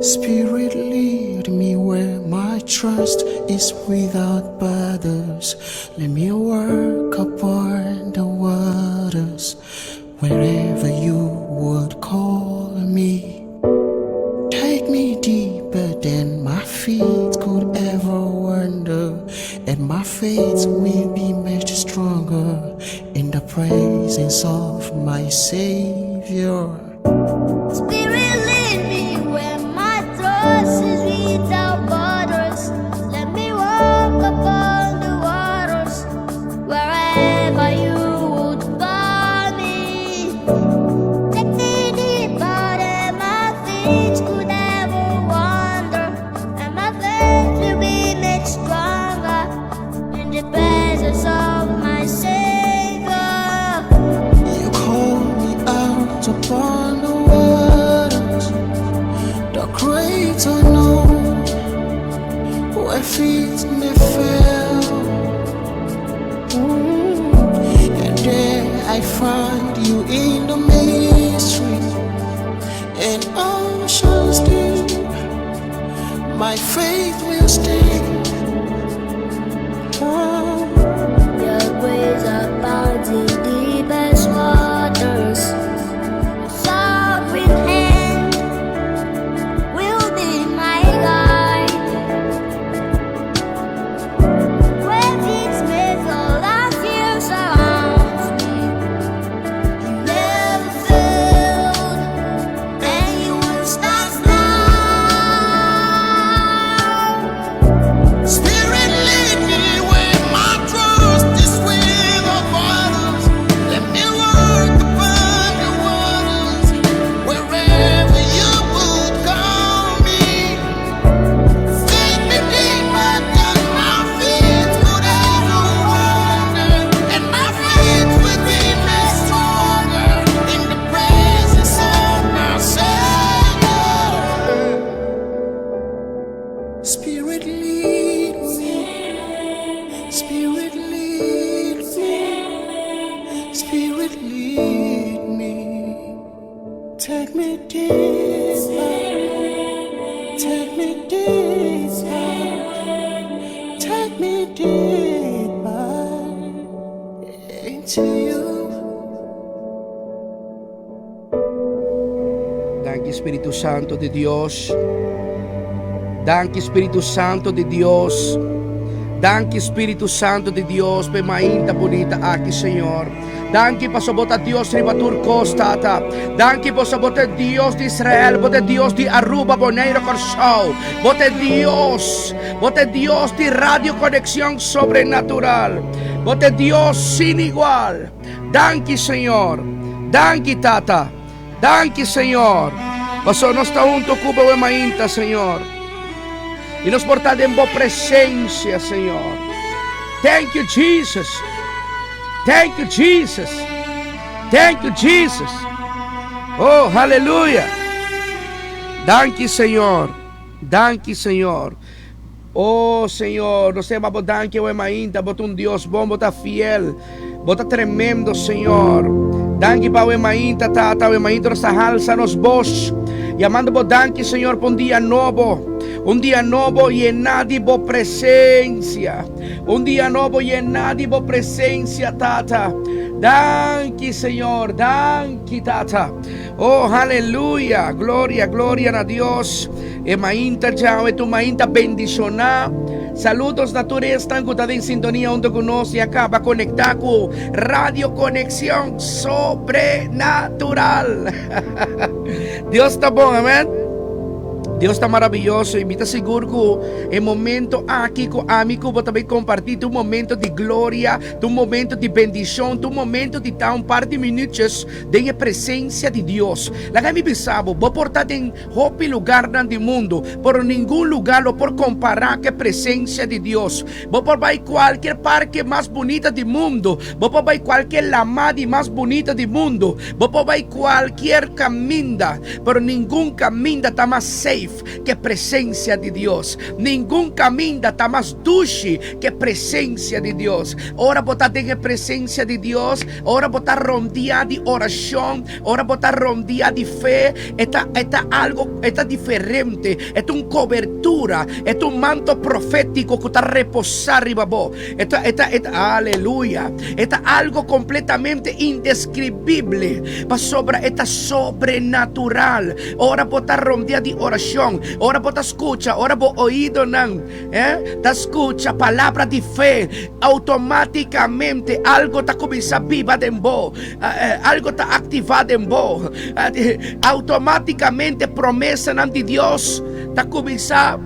Spirit, lead me where my trust is without borders. Let me walk upon the waters wherever you would call me. Take me deeper than my feet could ever wander, and my faith will be made stronger in the presence of my Savior. Spirit, lead me where my trust is without borders. Let me walk upon the waters wherever you would call me. Take me deeper than my feet could ever wander, and my faith will be made stronger in the presence of my Savior. You call me out upon the waters, the great unknown, where feet may fail. And there I find you in the mystery, in oceans deep. My faith will stand. Oh. Your grace abounds in deepest waters. Your sovereign hand will be my guide. Where feet may fail, and fear surrounds me. You never failed, and you won't start now. Spirit, lead me where my trust is without borders. Let me walk upon the waters wherever you would call me. Take me deeper than my feet could ever wander, and my faith will be made stronger in the presence of my Savior. Spirit, lead me. Spirit, lead me. Spirit, lead me. Take me deeper. Take me deeper. Take me deeper into you. Danki, Spiritu Santu di Dios. Danki, Spiritu Santu di Dios. Danki, Spiritu Santu di Dios, pa e mainta bunita aki, Señor. Danki paso bo ta Dios riba tur kos, Tata. Danki paso bo ta Dios di Israel, bo ta Dios di Aruba, Bonaire, Kòrsou. Bo ta Dios, bo ta Dios di Radio Conexión Sobrenatural. Bo ta Dios sin igual. Danki, Señor. Danki, Tata. Danki, Señor. Paso nos ta huntu ku bo mainta, Señor. I nos por ta den bo presensia, Señor. Thank you, Jesus. Thank you, Jesus. Thank you, Jesus. Oh, hallelujah. Danki, Señor. Danki, Señor. Oh, Señor, nos ta bo danki mainta, bo ta un Dios bon, bo ta fiel, bo ta tremendo, Señor. Danki pa mainta, Tata, mainta nos halsa nos bos. Yamando bo danki, Señor, pa un dia nobo. Un dia nobo yená di bo presensia. Un dia nobo yená di bo presensia, Tata. Danki, Señor. Danki, Tata. Oh, aleluya. Gloria, gloria na Dios. E mainta djawe, ta un mainta bendishoná. Saludos na tur esnan ku ta den sintonia huntu ku nos i a kaba konektá ku Radio Conexión Sobrenatural. Dios ta bon, amèn. Dios ta maravioso i mi ta sigur ku e momento aki ku ami ku bo ta kompartí un momento di gloria, un momento di bendishon, un momento di ta un par di minuutjes den presensia di Dios. Laga mi bisa bo, bo por ta den hopi lugarnan di mundu, pero ningun lugá lo por kompará ku e presensia di Dios. Bo por bai kualke parke mas bunita di mundu, bo por bai kualke laman di mas bunita di mundu, bo por bai kualke kaminda, pero ningun kaminda ta mas safe. safe ku presensia di Dios. Ningun kaminda ta mas dushi ku presensia di Dios. Ora bo ta den e presensia di Dios, ora bo ta rondiá di orashon, ora bo ta rondiá di fe, e ta, e ta algo, e ta diferente, e ta un kobertura, e ta un manto profétiko ku ta reposá riba bo. E ta, e ta, e ta, aleluya! E ta algo kompletamente indeskribible, pasobra e ta sobrenatural. Ora bo ta rondiá di orashon, ora bo ta skucha, ora bo oidonan, eh, ta skucha palabra di fe, outomátikamente algo ta kuminsá biba den bo, algo ta aktivá den bo. Outomátikamente promesanan di Dios ta kuminsá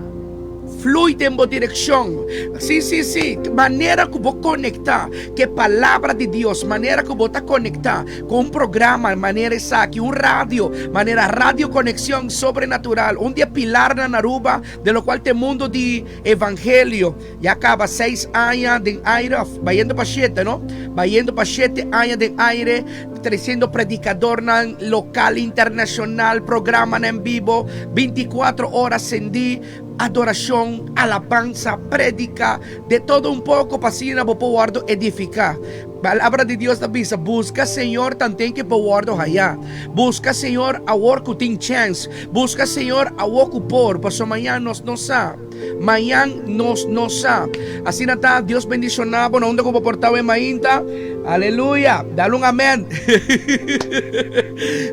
flui den bo direkshon. Sí, sí, sí, manera ku bo konektá ku e Palabra di Dios, manera ku bo ta konektá ku un programa manera esaki, un radio manera Radio Conexión Sobrenatural, un di e pilarnan na Aruba, den lokual ta e mundo di evangelio. Ya kaba seis aña den aire, òf bayendo pa shete, no? Bayendo pa shete aña den aire, tresiendo predikadornan lokal, internashonal, programanan en bibo, bintikuatro ora sendí. Adorashon, alabansa, predika, de todo un poko pa asina bo por wòrdu edifiká. Palabra di Dios ta bisa, Buska Señor tanten ke por wòrdu hañá. Buska Señor awor ku tin chèns. Buska Señor awor ku por, pasobra mañan nos no sa. Mañan nos no sa. Asina ta, Dios bendishoná bo na unda ku bo por ta awe mainta. Aleluya! Dal un amèn.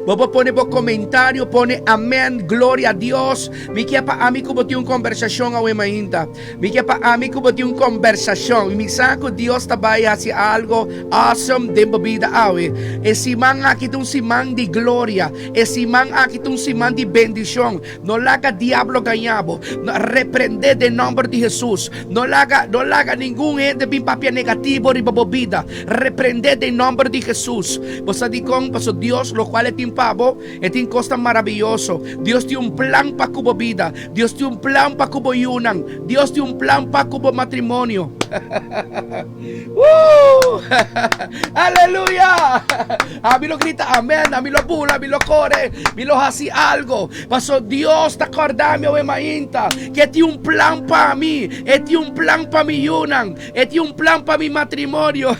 Bo por pone bo komentario, pone amèn, gloria a Dios. Mi ke pa ami ku bo tin un kombersashon awe mainta. Mi ke pa ami ku bo tin un kombersashon. Mi sa ku Dios ta bai hasi algo awesome den bo bida awe. E siman aki ta un siman di gloria. E siman aki ta un siman di bendishon. No laga diablo gaña bo. Reprende den nomber di Hesus. No laga, no laga ningun hende bin papia negativo riba bo bida. Reprende den nomber di Hesus. Bo sa dikon? Pasobra Dios lokual e tin pa bo, E tin kosnan maraviyoso. Dios tin un plan pa ku bo bida. Dios tin un plan pa ku bo yunan. Dios tin un plan pa ku bo matrimonio. Woo! Aleluya! Ami lo grita amen, ami lo bula, ami lo kore, mi lo hasi algo. Paso Dios ta kòrda mi awe mainta ku e tin un plan pa mi, e tin un plan pa mi yunan, e tin un plan pa mi matrimonio.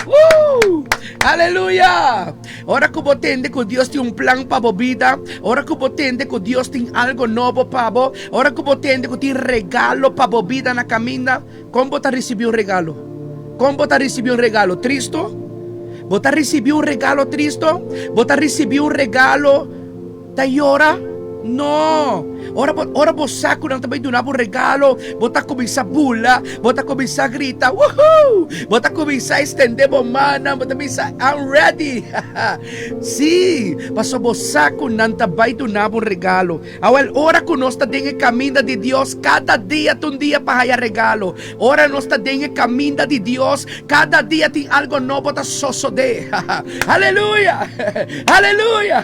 Woo! Aleluya! Ora ku bo tende ku Dios tin un plan pa bo bida, ora ku bo tende ku Dios tin algo nobo pa bo, ora ku bo tende ku tin regalo pa bo bida na kaminda, kon bo ta risibí un regalo? Kon bo ta risibí un regalo? Tristo? Bo ta risibí un regalo tristo? Bo ta risibí un regalo Ta yora? No! Ora bo, ora bo sa ku nan ta bai duna bo regalo, bo ta kuminsá bula, bo ta kuminsá grita, Woohoo! Bo ta kuminsá extendé bo mannan, bo ta bisa, I'm ready! Sí, pasobra bo sa ku nan ta bai duna bo un regalo. Awèl, ora ku nos ta den e kaminda di Dios, kada dia ta un dia pa haya regalo. Ora nos ta den e kaminda di Dios, kada dia tin algo nobo ta sosodé. Aleluya! Aleluya!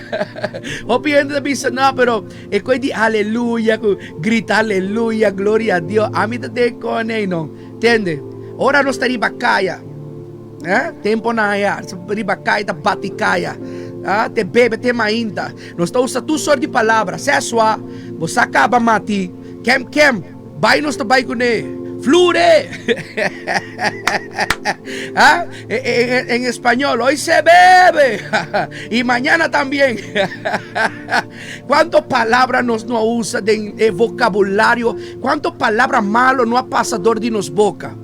Hopi hende ta bisa, No, pero e koe di aleluya, ku grita aleluya, gloria a Dios, ami ta den kon ei no. Tende? Ora nos ta riba kaya, eh, temponan aya, riba kaya ta bati kaya, ah, te bebe te mainta, nos ta usa tur sort di palabra, sesua, bo sa kaba mati, kem kem. Bai nos ta bai kuné. Flure! Ah, en español, hoy se bebe y mañana también. Cuánto palabra nos no usa den e vocabulario, cuánto palabra malo no a pasa door di nos boca.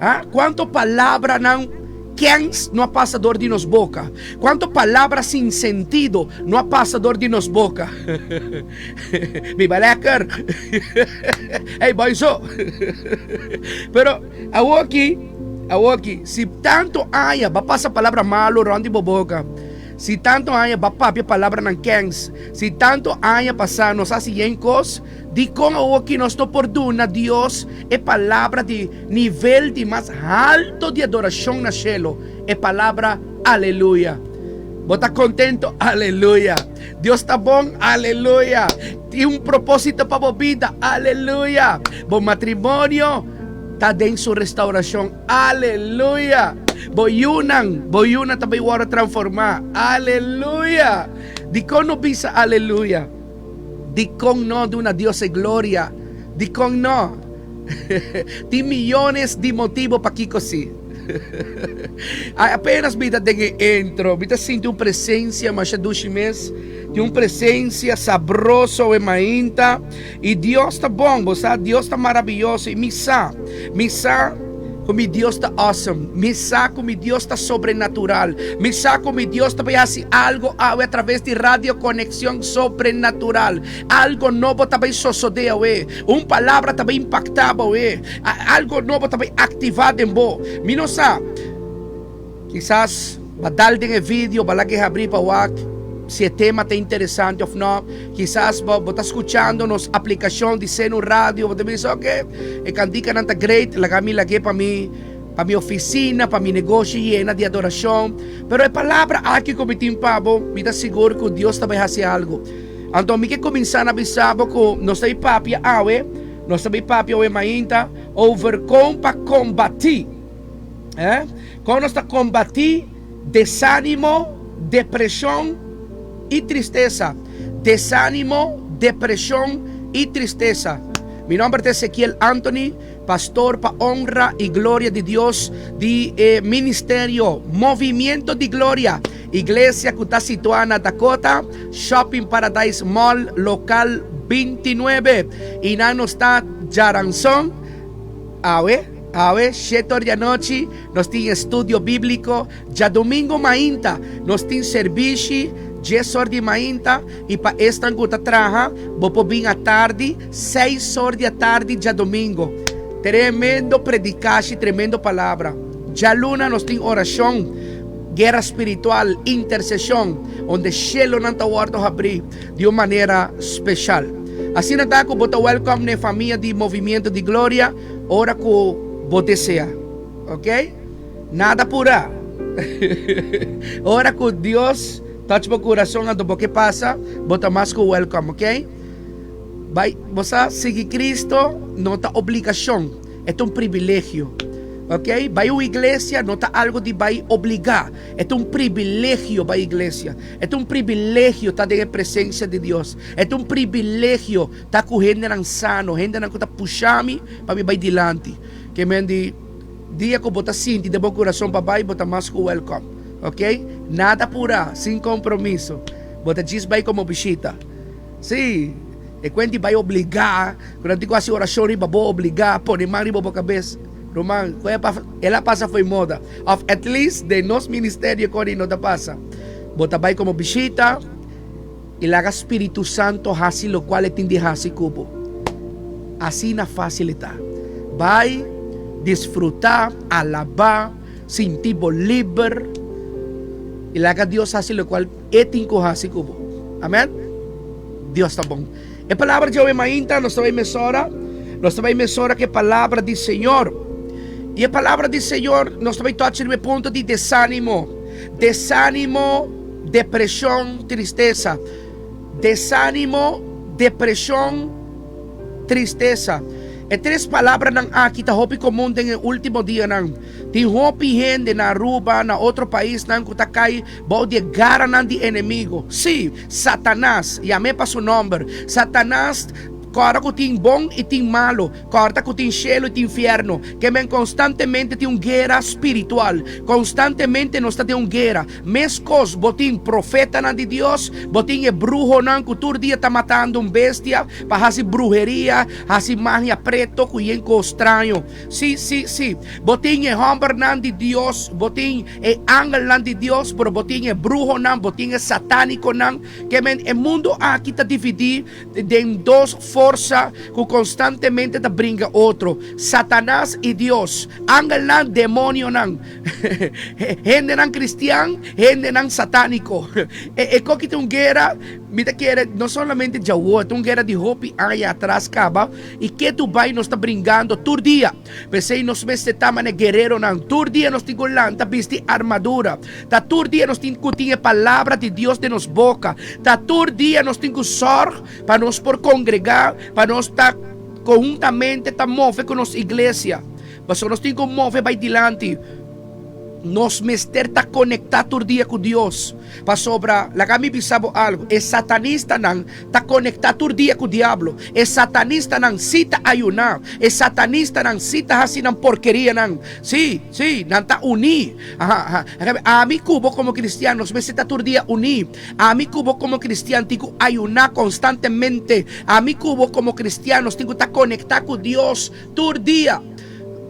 Ah, cuánto palabranan kens no a pasa door di nos boca. Cuánto palabra sin sentido no a pasa door di nos boca. Biba lekker. Hey boy so. Pero awoki, awoki, si tanto aña ba pasa palabra malo rond di bo boca. Si tanto aña ba papia palabranan kens, si tanto aña pasá nos hasi yen kos, dikon awoki nos no por duna Dios e palabra di nivel di mas halto di adorashon na shelu, e palabra Aleluya? Bo ta kontento? Aleluya! Dios ta bon? Aleluya! Tin un propósito pa bo bida? Aleluya! Bo matrimonio ta den su restaurashon? Aleluya! Bo yunan, bo yunan ta bai wòrdu transformá. Aleluya! Dikon no bisa aleluya? Dikon no duna Dios e gloria? Dikon no? Tin miyones di motibo pakiko si. Apenas mi ta den e intro, mi ta sinti un presencia masha dushi mes. Tin un presencia sabroso e mainta. I Dios ta bon, bo sa, Dios ta maraviyoso. I mi sa, mi sa ku mi Dios ta awesome. Mi sa ku mi Dios ta sobrenatural. Mi sa ku mi Dios ta bai hasi algo awe a traves di Radio Conexion Sobrenatural. Algo nobo ta bai sosodé awe. Un palabra ta bai impaktá bo awe. Algo nobo ta bai aktivá den bo. Mi no sa. Kisas ba dal den e video, ba laga e habrí pa wak si e tema ta interesante òf nò. Kisas bo bo ta skuchando nos aplikashon di Senu Radio, bo ta bisa, ok, e kantikanan ta great, laga mi lag'é pa mi pa mi ofisina, pa mi negoshi yena di adorashon. Pero e palabra aki ku mi tin pa bo, mi ta sigur ku Dios ta bai hasi algu. Anto mi ke kuminsá na bisa bo ku nos ta bai papia awe, nos ta bai papia awe mainta over kon pa kombatí. Eh? Kon nos ta kombatí desánimo, depreshon i tristesa? Desánimo, depreshon i tristesa. Mi nòmber ta Ezekiel Anthony, pastor pa honra i gloria di Dios di e ministerio Movimiento di Gloria, iglesia ku ta situá na Dakota, Shopping Paradise Mall, lokal 29. I nan nos ta djaranson awe. Awe, shete or di anochi, nos tin estudio bíbliko. Djadumingu mainta, nos tin serbishi, djes or di mainta. I pa esnan ku ta traha, bo por bin atardi, seis or di atardi djadumingu. Tremendo predikashi, tremendo palabra. Djaluna nos tin orashon, guera spiritual, interseshon, unda shelonan ta wòrdu habrí di un manera speshal. Asina ta ku bo ta wèlkòm na e famia di Movimiento di Gloria. Ora ku bo desea, ok? Nada purá. Ora ku Dios touch bo kurason anto bo ke pasa, bo ta mas ku welcome, ok? Bai, bo sa, sigui Cristo no ta obligashon, e ta un privilegio, ok? Bai un iglesia no ta algo di bai obligá, e ta un privilegio bai iglesia, e ta un privilegio ta den e presensia di Dios, e ta un privilegio Ta ku hendenan sano, hendenan ku ta pusha mi pa mi bai dilanti. Ke men di, dia ku bo ta sinti den bo kurason pa bai, bo ta mas ku wèlkòm. Ok? Nada purá, sin kompromiso. Bo ta djis bai komo bishita. Sí, e kuent di bai obligá, ku nan tin ku hasi orashon riba bo obligá, pone man riba bo kabes. Ruman, ku el a pasa fo'i moda. Òf at least den nos ministerio kòrda i no ta pasa. Bo ta bai komo bishita. I laga Spiritu Santo hasi lokual e tin di hasi ku bo. Asina fásil e ta. Bai, disfrutá, alabá, sinti bo liber i laga Dios hasi lokual e tin ku hasi ku bo. Amèn? Dios ta bon. E palabra djawe mainta nos ta bai mesora, nos ta bai mesora ku e palabra di Señor. I e palabra di Señor nos ta bai tochi riba e punto di desánimo. Desánimo. Depreshon, tristesa. Desánimo, depreshon, tristesa. E tres palabranan aki ta hopi komun den e último dianan. Tin hopi hende na Aruba, na otro paisnan ku ta kai bou di e garanan di enemigo. Sí, Satanas, yam'é pa su nòmber. Satanas kòrda ku tin bon i tin malu. Kòrda ku tin shelu i tin fièrnu. Ke men konstantemente tin un guera spiritual. Konstantemente nos ta den un guera. Meskos bo tin profetanan di Dios, bo tin e bruhonan ku tur dia ta matando un bestia pa hasi bruheria, hasi magia preto ku yen kos straño. Sí, sí, sí. Bo tin e hòmbernan di Dios, bo tin e angelnan di Dios, pero bo tin e bruhonan, bo tin e satánikonan. Ke men e mundu aki ta dividí den dos forsa ku konstantemente ta bringa otro, Satanas i Dios, angelnan, demonionan, hendenan kristian, hendenan satániko. E koki ta un guera, mi ta kere, no solamente djawo, ta un guera di hopi aña atras kaba, i ketu bai nos ta bringando tur dia. P'esei nos mester ta manera guereronan. Tur dia nos tin ku lanta bisti armadura. Ta tur dia nos tin ku tin e palabra di Dios den nos boka. Ta tur dia nos tin ku sòrg pa nos por kongregá, pa nos ta konhuntamente ta move ku nos iglesia. Pasobra nos tin ku move bai dilanti. Nos mester ta konektá tur dia ku Dios, pasobra, laga mi bisa bo algu, e satanistanan ta konektá tur dia ku diablo, e satanistanan sí ta ayuná, e satanistanan sí ta hasi nan porkerianan, sí, sí, nan ta uní. Aha, aha. Ami ku bo komo kristian nos mester ta tur dia uní. Ami ku bo komo kristian tin ku ayuná konstantemente. Ami ku bo komo kristian nos tin ku ta konektá ku Dios tur dia.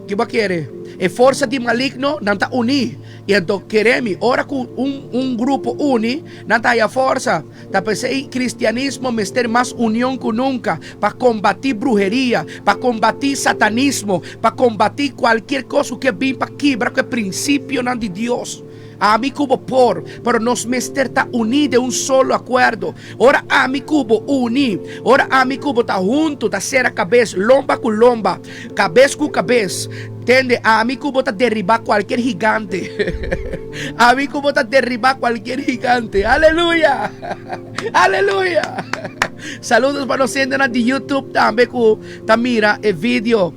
Ki bo a kere? E forsa di maligno nan ta uní. I anto kere mi, ora ku un un grupo uni, nan ta haya forsa. Ta p'esei kristianismo mester mas union ku nunka pa kombatí bruheria, pa kombatí satanismo, pa kombatí kualkier kos ku ke bin pa kibra ku e prinsipionan di Dios. Ami ku bo por, pero nos mester ta uní den un solo akuerdo. Ora ami ku bo uní, ora ami ku bo ta huntu, ta sera kabes, lomba ku lomba, kabes ku kabes, tende, ami ku bo ta deribá kualkier higante. Ami ku bo ta deribá kualkier higante. Aleluya! Aleluya! Saludos pa nos hendenan di YouTube tambe ku ta mira e video.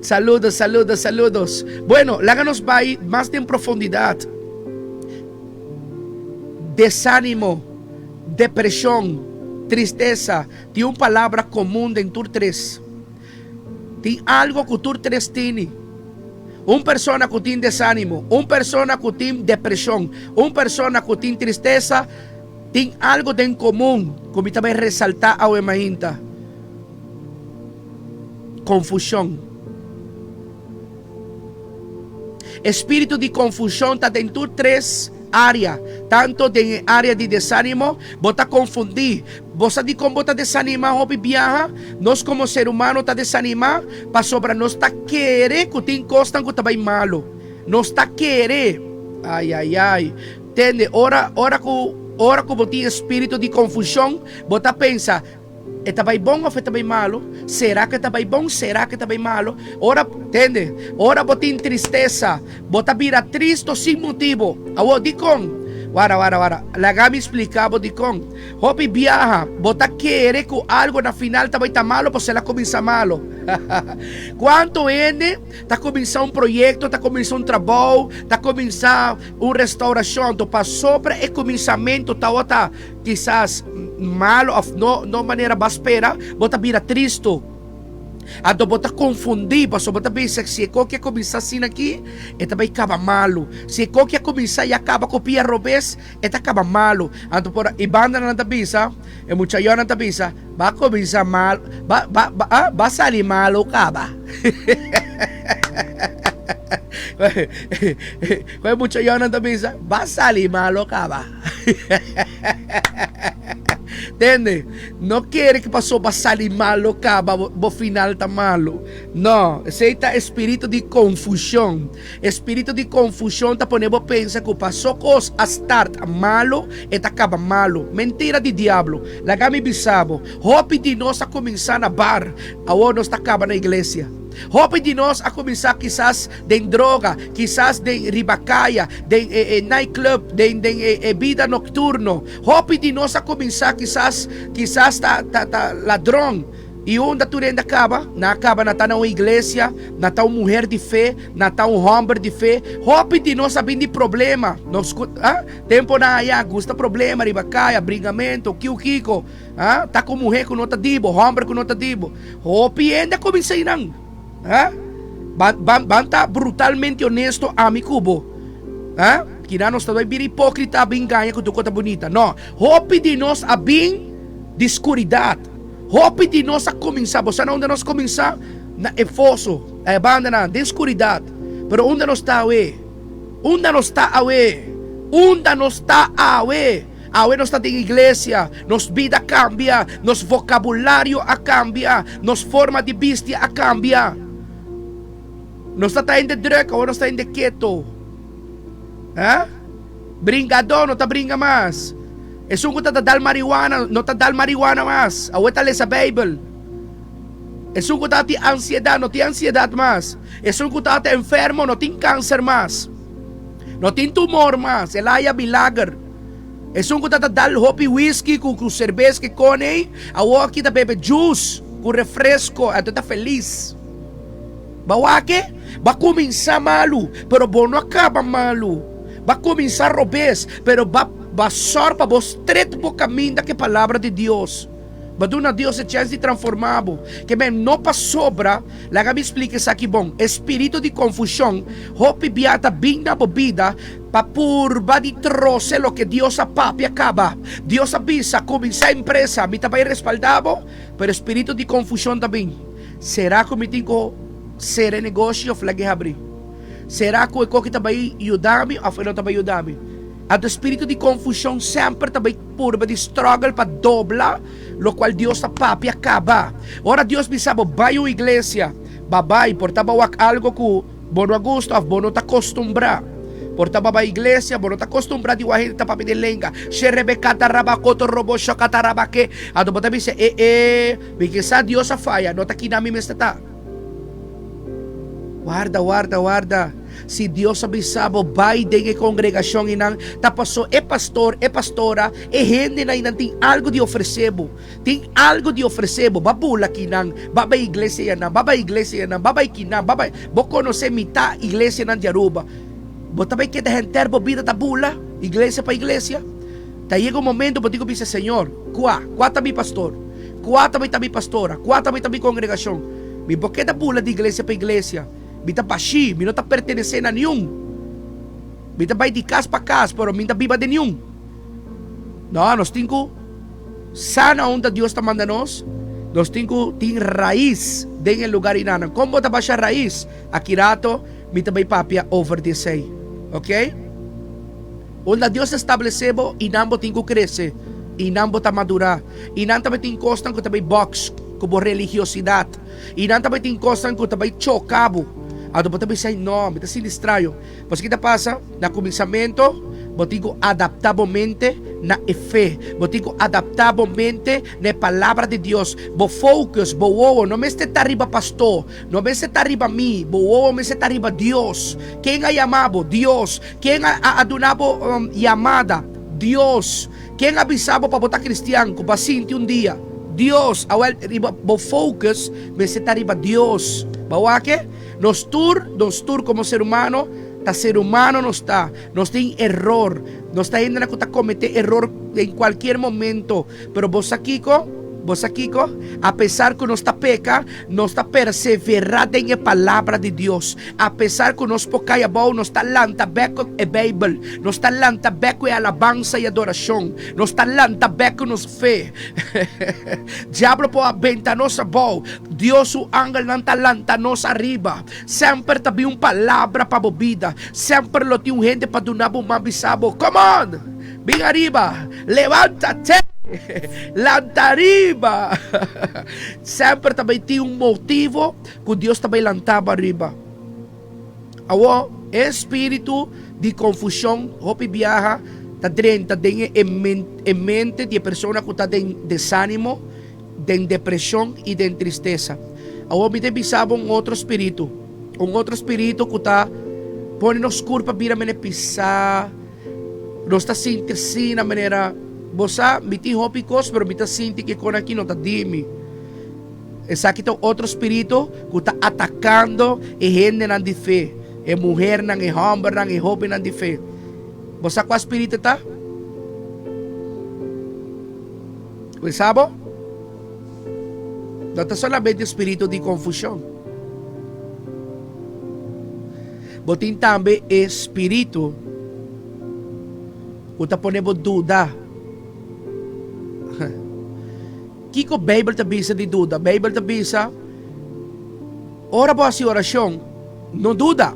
Saludos, saludos, saludos. Bueno, laga nos bai mas den profundidad. Desánimo, depreshon, tristesa, tin un palabra komun den tur tres. Tin algo ku tur tres tini. Un persona ku tin desánimo, un persona ku tin depreshon, un persona ku tin tristesa, tin algo den komun ku mi ta bai resaltá awe mainta. Konfushon. E spiritu di konfushon ta den tur tres área, tantu den e área di desánimo, bo ta konfundí. Bo sa dikon bo ta desanimá hopi biaha? Nos komo ser humano ta desanimá pasobra nos ta kere ku tin kosnan ku ta bai malu. Nos ta kere. Ai, ai, ai. Tende, ora, ora ku, ora ku bo tin e spiritu di konfushon, bo ta pensa, E ta bai bon of e ta bai malu? Sera ku e ta bai bon? Sera ku e ta bai malu? Ora, tende, ora bo tin tristesa, bo ta bira tristu sin motibu. Awor, dikon? Wara, wara, wara, laga mi splika bo dikon. Hopi biaha, bo ta kere ku algu na final ta bai ta malu pasobra el a kuminsá malu. Kuantu hende ta kuminsá un proyekto, ta kuminsá un trabou, ta kuminsá un restaurashon, anto pasobra e kuminsamentu tabata Kisas malo of no no manera bo a spera, bo ta bira tristu. Anto bo ta konfundí pasobra bo ta bisa si e koki a kuminsá asina aki, e ta bai kaba malu. Si e koki a kuminsá i a kaba ku pia robes, e ta kaba malu. Anto por e bandanan ta bisa, e muchayònan ta bisa, Bo a kuminsá malu, ba ba ba ah ba sali malu kaba. Ku e muchayònan ta bisa, Ba sali malu kaba. Tende? No kere ku paso bo a sali malo kaba bo final ta malo. No, esei ta espiritu di konfushon. Espiritu di konfushon ta pone bo pensa ku paso kos a start malo e ta kaba malo. Mentira di diablo. Laga mi bisa bo, hopi di nos a kuminsá na bar, awor nos ta kaba na iglesia. Hopi di nos a kuminsá kisas den droga, kisas den riba kaya, den e e nightclub, den den e e bida nocturno. Hopi di nos a kuminsá kisas kisas ta ta ta ladron. I unda tur hende a kaba? Nan a kaba na ta na un iglesia, na ta un muher di fe, na ta un hòmber di fe. Hopi di nos a bin di problema. Nos ku ah temponan ayá gusta problema riba kaya, bringamentu, kiu kiko. Ah ta ku muher ku no ta di bo, hòmber ku no ta di bo. Hopi hende a kuminsá einan. Ha? Ban, ban, ban ta brutalmente honesto ami ku bo. Ha? Kina nos ta bai bira hipókrita bin gaña ku tur kos ta bunita. No. Hopi di nos a bin di skuridat. Hopi di nos a kuminsá. Bo sa na unda nos kuminsá? Na e foso, e bandanan, den skuridat. Pero unda nos ta awe? Unda nos ta awe? Unda nos ta awe? Awe nos ta den iglesia, nos bida a kambia, nos vokabulario a kambia, nos forma di bisti a kambia. Nos ta ta hende druk, awe nos ta hende keto. Ha? Bringadó no ta bringa mas. Esun ku ta ta dal marihuana no ta dal marihuana mas, awe ta lesa Beibel. Esun ku ta tin ansiedat no tin ansiedat mas. Esun ku ta ta enfermo no tin kanser mas. No tin tumor mas, el haya milager. Esun ku ta ta dal hopi whisky ku ku serbes ke kone ei, awor aki ta bebe juice ku refresco, anto e ta felis. Bo a wak e? Bo a kuminsá malu, pero bo no a kaba malu. Bo a kuminsá robes, pero bo a sòr pa bo stret bo kaminda ku e Palabra di Dios. Bo a duna Dios e chèns di transformá bo. Ke men no pasobra, laga mi splika esaki bon, e spiritu di konfushon hopi bia ta bin na bo bida pa purba di trose loke Dios a papia kaba. Dios a bisa, Kuminsá empresa, mi ta bai respaldá bo, pero e spiritu di konfushon ta bin. Sera ku mi tin ku sera e negoshi òf lag'é habrí? Sera ku e koki ta bai yuda mi òf e no ta bai yuda mi? Anto e spiritu di konfushon semper ta bai. Purba di struggle pa dobla locual Dios ta papia caba. Ora Dios bisa bo bay un iglesia, ba bay, por ta bo wak algo cu bo no a gusta of bo no ta costumbra. Por ta bo bay iglesia, bo no ta costumbra di wak hende ta papia den lenga. Sherebekatarabakotoroboshokatarabake. Anto bo ta bisa, e e, mi kisa Dios a faya, no ta kina mi mester ta. Warda, warda, warda. Si Dios a bisa bo bai den e kongregashon einan, ta paso e pastor, e pastora, e hendenan einan tin algu di ofresé bo. Tin algu di ofresé bo. Ba bula kinan, ba bai iglesia einan, ba bai iglesia einan, ba bai kinan, ba bai. Bo konosé mitá iglesianan di Aruba. Bo ta bai keda henter bo bida ta bula, iglesia pa iglesia. Ta yega un momento bo tin ku bisa, Señor, kua? Kua ta mi pastor? Kua ta bai ta mi pastora? Kua ta bai ta mi kongregashon? Mi bo keda bula di iglesia pa iglesia. Mi ta bashí, mi no ta pertenesé na niun. Mi ta bai di kas pa kas, pero mi no ta biba den niun. No, nos tin ku sa na unda Dios ta manda nos. Nos tin ku tin rais den e lugar einanan. Kon bo ta basha rais? Aki rato mi ta bai papia over di esei. Ok? Unda Dios ta establesé bo, einan bo tin ku krese, einan bo ta madurá. Einan ta bai tin kosnan ku ta bai bòks ku bo religiosidat. I nan ta bai tin kosnan ku ta bai choka bo. Anto bo ta bisa, No, mi ta sinti straño. Pasobra ki ta pasa? Na kuminsamentu, bo tin ku adaptá bo mente na e fe. Bo tin ku adaptá bo mente na e Palabra di Dios. Bo focus, bo wowo, no mester ta riba pastor, no mester ta riba mi. Bo wowo mester ta riba Dios. Ken a yama bo? Dios. Ken a duna bo yamada? Dios. Ken a bisa bo pa bo ta cristian cu bo a sinti un dia? Dios! Awel riba bo focus mester ta riba Dios. Bo a wak e? Nos tur, nos tur como ser humano, ta ser humano nos ta. Nos tin eror. Nos ta hendenan cu ta comete eror den cualkier momento. Pero bo sa kico? Bo sa kico? Apesar cu nos ta peca, nos ta persevera den e palabra di Dios. Apesar ku nos por kai abou, nos ta lanta bèk ku e Beibel. Nos ta lanta bèk ku e alabansa i adorashon. Nos ta lanta bèk ku nos fe. Diablo por a benta nos abou, Dios su angelnan ta lanta nos ariba. Semper ta bin un palabra pa bo bida. Semper lo tin un hende pa duna bo man bisa bo, Come on! Bin ariba! Levántate! Lanta ariba! Semper ta bai tin un motivo Ku Dios ta bai lantá bo ariba. Awor, e spiritu di konfushon hopi biaha ta drenta den e mente di e persona ku ta den desánimo, den depreshon i den tristesa. Awor mi ta bisa bo un otro spiritu, un otro spiritu ku ta pone nos kurpa bira manera pisá, nos ta sinti asina manera, bo sa, mi tin hopi kos pero mi ta sinti ku e kon aki no ta di mi. Esaki ta un otro spiritu ku ta atakando e hendenan di fe, e muhernan, e hòmbernan, e hóbennan di fe. Bo sa kua spiritu e ta? Bo sa bo? No ta solamente spiritu di konfushon. Bo tin tambe e spiritu ku ta pone bo duda. Kiko Beibel ta bisa di duda? Beibel ta bisa, Ora bo hasi orashon, no duda.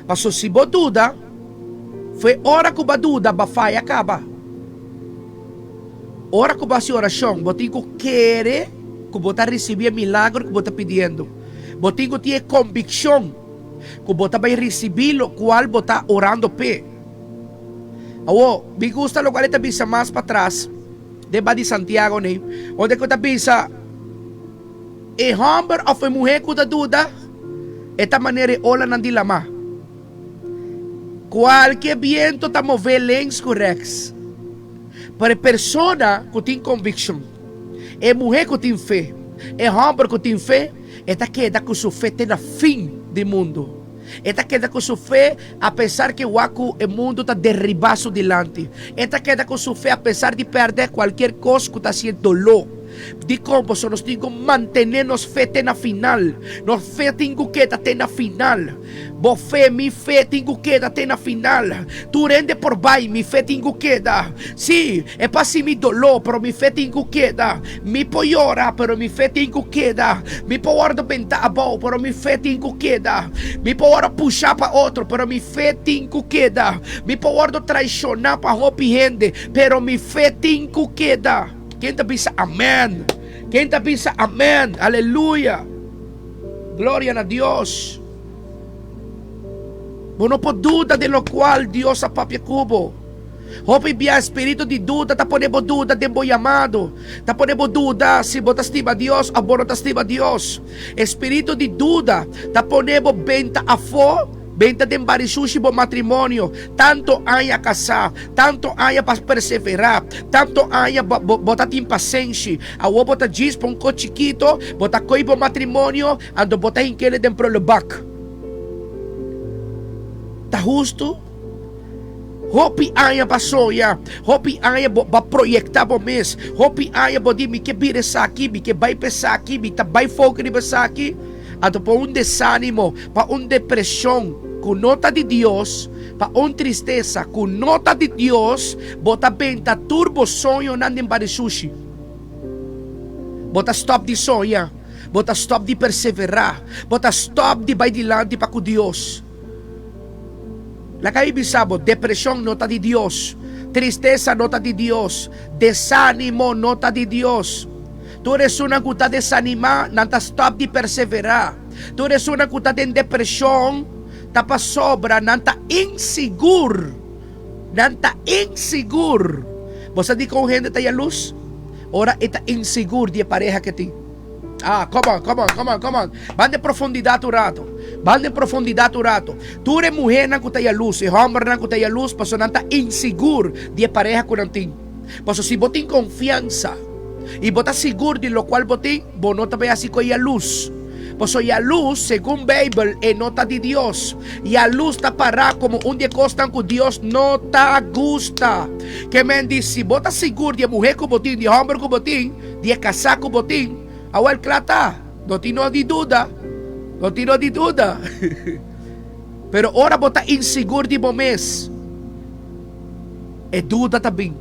Pasobra si bo duda, fo'i ora ku bo a duda, bo a faya kaba. Ora ku bo hasi orashon, bo tin ku kere ku bo ta risibí e milagro ku bo ta pidiendo. Bo tin ku tin e kombikshon ku bo ta bai risibí lokual bo ta orando p'e. Awor, mi gusta lokual e ta bisa mas patras. Den ba di Santiago nei, unda ku ta bisa, E hòmber òf e muhé ku ta duda, e ta manera e olanan di lamá. Kualke bientu ta mov'é links ku rèks. Pero e persona ku tin konvikshon, e muhé ku tin fe, e hòmber ku tin fe, E ta keda ku su fe te na fin di mundu. E ta keda ku su fe apesar ke wak ku e mundu ta deribá su dilanti. E ta keda ku su fe apesar di pèrdè kualkier kos ku ta hasié doló. Dikon? Pasobra nos tin ku mantené nos fe te na final. Nos fe tin ku keda te na final. Bo fe, mi fe tin ku keda te na final. Tur hende por bai, mi fe tin ku keda. Sí, e pa hasi mi doló, pero mi fe tin ku keda. Mi por yora, pero mi fe tin ku keda. Mi por wòrdu bentá abou, pero mi fe tin ku keda. Mi por wòrdu pushá pa otro, pero mi fe tin ku keda. Mi por wòrdu traishoná pa hopi hende, pero mi fe tin ku keda. Ken ta bisa amèn? Ken ta bisa amèn? Aleluya! Gloria na Dios. Bo no por duda den locual Dios a papia cu bo. Hopi bia espiritu di duda ta pone bo duda den bo yamado. Ta pone bo duda si bo ta stima Dios of bo no ta stima Dios. Espiritu di duda ta pone bo benta afo, benta den bari sushi bo matrimonio. Tanto aña casá, tanto aña pa perseverá, tanto aña bo, bo, bo ta tin pasenshi. Awor bo ta djis pa un kos chikito, bo ta koy bo matrimonio, anto bo ta hink'e den prullenbak. Ta hustu? Hopi aña bo a soña, hopi aña bo a proyecta bo mes, hopi aña bo di mi ke bira esaki, mi ke bai pa esaki, mi ta bai foca riba esaki. Anto pa un desanimo, pa un depresion cu no ta di Dios, pa un tristesa cu no ta di Dios, bo ta benta tur bo soñonan den bari sushi. Bo ta stop di soña, bo ta stop di persevera, bo ta stop di bai dilanti pa cu Dios. Laga mi bisa bo, depresion no ta di Dios, tristesa no ta di Dios, desanimo no ta di Dios. Tur esunnan ku ta desanimá, nan ta stòp di perseverá. Tur esunnan ku ta den depreshon, ta pasobra nan ta insigur. Nan ta insigur. Bo sa dikon un hende ta yalus? Ora e ta insigur di e pareha ku e tin. Ah, come on, come on, come on, come on. Ban den profundidat un rato. Ban den profundidat un rato. Tur e muhernan ku ta yalus, e hòmbernan ku ta yalus, pasobra nan ta insigur di e pareha ku nan tin. Pasobra si bo tin konfiansa i bo ta sigur di lokual bo tin, bo no ta bai hasi ku e yalus. Pasobra yalus, segun Beibel, e no ta di Dios. Yalus ta pará komo un di e kosnan ku Dios no ta gusta. Ke men di, si bo ta sigur di e muhé ku bo tin, di e hòmber ku bo tin, di e kasá ku bo tin, awèl kla ta, no tin no di duda. No tin no di duda. Pero ora bo ta insigur di bo mes, E duda ta bin.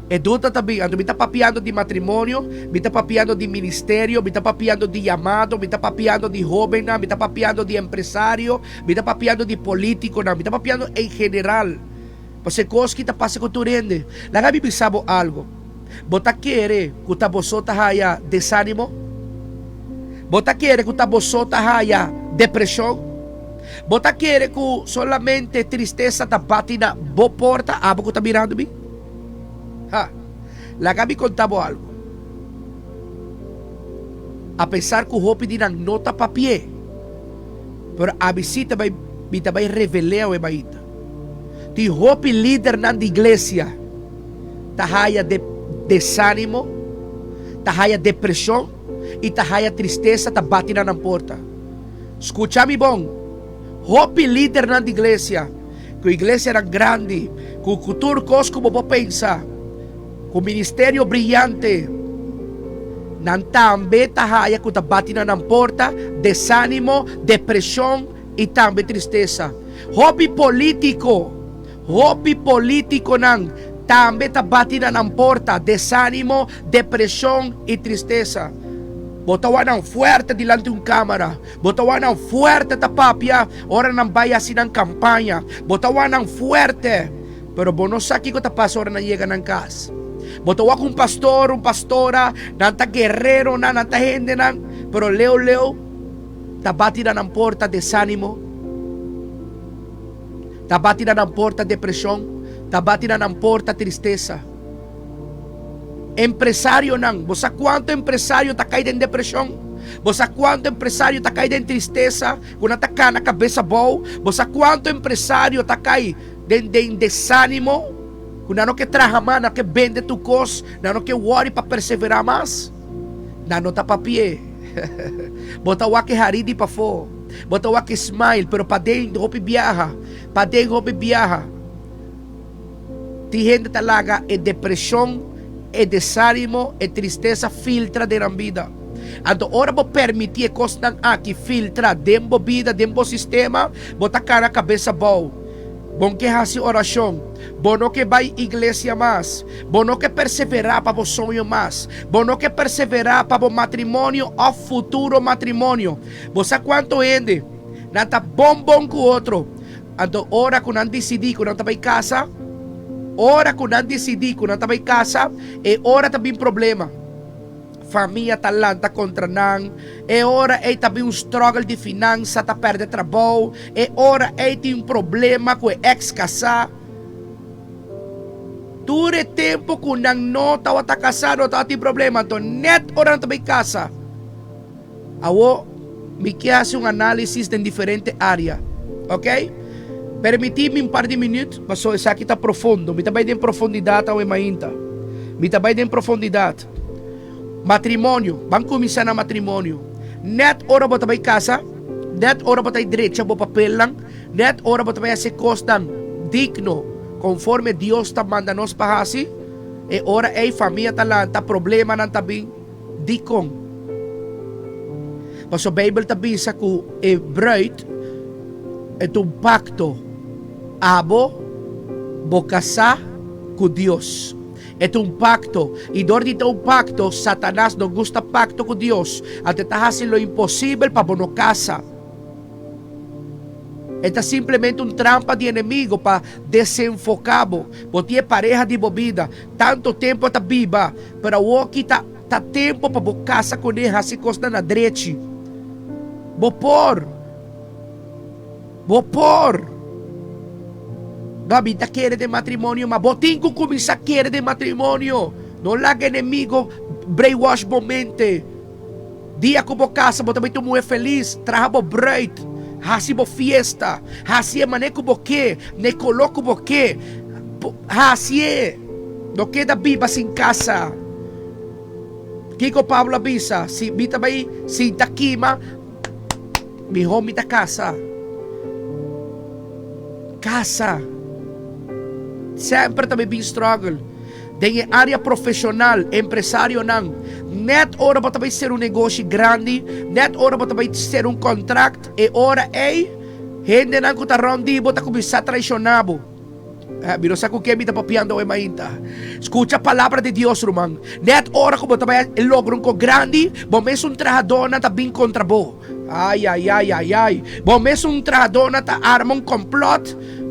E duda ta bin. Anto mi ta papiando di matrimonio, mi ta papiando di ministerio, mi ta papiando di yamado, mi ta papiando di hobennan, mi ta papiando di empresario, mi ta papiando di politiconan, mi ta papiando en general. Pasobra e cos ki ta pasa cu tur hende. Laga mi bisa bo algo. Bo ta kere cu ta boso ta haya desanimo? Bo ta kere cu ta boso ta haya depresion? Bo ta kere ku solamente tristesa ta bati na bo porta, abo ku ta mirando mi? Ha! Laga mi konta bo algu. Apesar ku hopi di nan no ta papi'é, pero abi sí ta bai, mi ta bai revel'é awe mainta. Tin hopi lidernan di iglesia ta haya desánimo, ta haya depreshon i ta haya tristesa ta bati na nan porta. Skucha mi bon, hopi lidernan di iglesia, ku iglesianan grandi, ku ku tur kos ku bo por pensa, ku ministerio briyante, nan tambe ta haya ku ta bati na nan porta desanimo, depreshon i tambe tristesa. Hopi politiko, hopi politikonan tambe ta bati na nan porta desanimo, depreshon i tristesa. Bo ta wak nan fuerte dilanti un kamara. Bo ta wak nan fuerte ta papia ora nan bai hasi nan kampaña. Bo ta wak nan fuerte, pero bo no sa kiko ta pasa ora nan yega nan kas. Bo ta wak un pastor, un pastora, nan ta guereronan, nan ta hendenan, pero leu leu ta bati na nan porta desanimo, ta bati na nan porta depreshon, ta bati na nan porta tristesa. Empresarionan, bo sa kuantu empresario ta kai den depreshon? Bo sa kuantu empresario ta kai den tristesa, ku nan ta kana kabes abou? Bo sa kuantu empresario ta kai den den desánimo, ku nan no ke traha mas, nan no ke bende tur kos, nan no ke wòri pa perseverá mas? Nan no ta papi'é. Bo ta wak e hari di pafó. Bo ta wak e smile, pero paden hopi biaha. Paden hopi biaha. Tin hende ta laga e depreshon, e desánimo, e tristesa filtra den nan bida. Anto ora bo permití e kosnan aki filtra den bo bida, den bo sistema, bo ta kana kabes abou. Bo ke hasi orashon. Bo no ke bai iglesia mas. Bo no ke perseverá pa bo soño mas. Bo no ke perseverá pa bo matrimonio òf futuro matrimonio. Bo sa kuantu hende nan ta bon bon ku otro, anto ora ku nan disidí ku nan ta bai kasa, ora ku nan disidí ku nan ta bai kasa, e ora ta bin problema. Famia ta lanta kontra nan. E ora ei ta bin un struggle di finansa, ta pèrdè trabou. E ora ei tin un problema ku e eks kasá. Tur e tempu ku nan no tabata kasá no tabatin problema, anto nèt ora nan ta bai kasa. Awor mi ke hasi un análisis den diferente área, ok? Permití mi un par di minüt, pasobra esaki ta profundo. Mi ta bai den profundidat awe mainta. Mi ta bai den profundidat. Matrimonio, ban kuminsá na matrimonio. Nèt ora bo ta bai kasa, nèt ora bo ta drecha bo papelnan, nèt ora bo ta bai hasi kosnan digno konforme Dios ta manda nos pa hasi, e ora ei famia ta lanta, problemanan ta bin. Dikon? Pasobra Beibel ta bisa ku e bruid e ta un pakto, abo, bo kasá ku Dios. E ta un pakto, i dor di ta un pakto, Satanas no gusta pakto ku Dios, anto e ta hasi lo imposibel pa bo no kasa. E ta simplemente un trampa di enemigo pa desenfoká bo. Bo tin e pareha di bo bida, tantu tempu a ta biba, pero awoki ta ta tempu pa bo kasa kuné, hasi kosnan na drechi. Bo por! Bo por! No, mi ta kere den matrimonio, ma bo tin ku kuminsá kere den matrimonio. No laga enemigo brainwash bo mente. Dia ku bo kasa bo ta bai tur muhé felis, traha bo bruid, hasi bo fiesta, hasi e manera ku bo ke, na e koló ku bo ke, hasié. No keda biba sin kasa. Kiko Pablo a bisa? Si mi ta bai sinta kima, mihó mi ta kasa. Kasa. Semper ta bai bin struggle. Den e área profeshonal, empresarionan, nèt ora bo ta bai ser un negoshi grandi, nèt ora bo ta bai ser un kontrakt, e ora ei hendenan ku ta rònt di bo ta kuminsá traishoná bo. Mi no sa ku ken mi ta papiando awe mainta. Skucha palabra di Dios, ruman. Nèt ora ku bo ta bai logra un kos grandi, bo mesun trahadónan ta bin kontra bo. Ai, ai, ai, ai, ai. Bo mesun trahadónan ta arma un kòmplòt,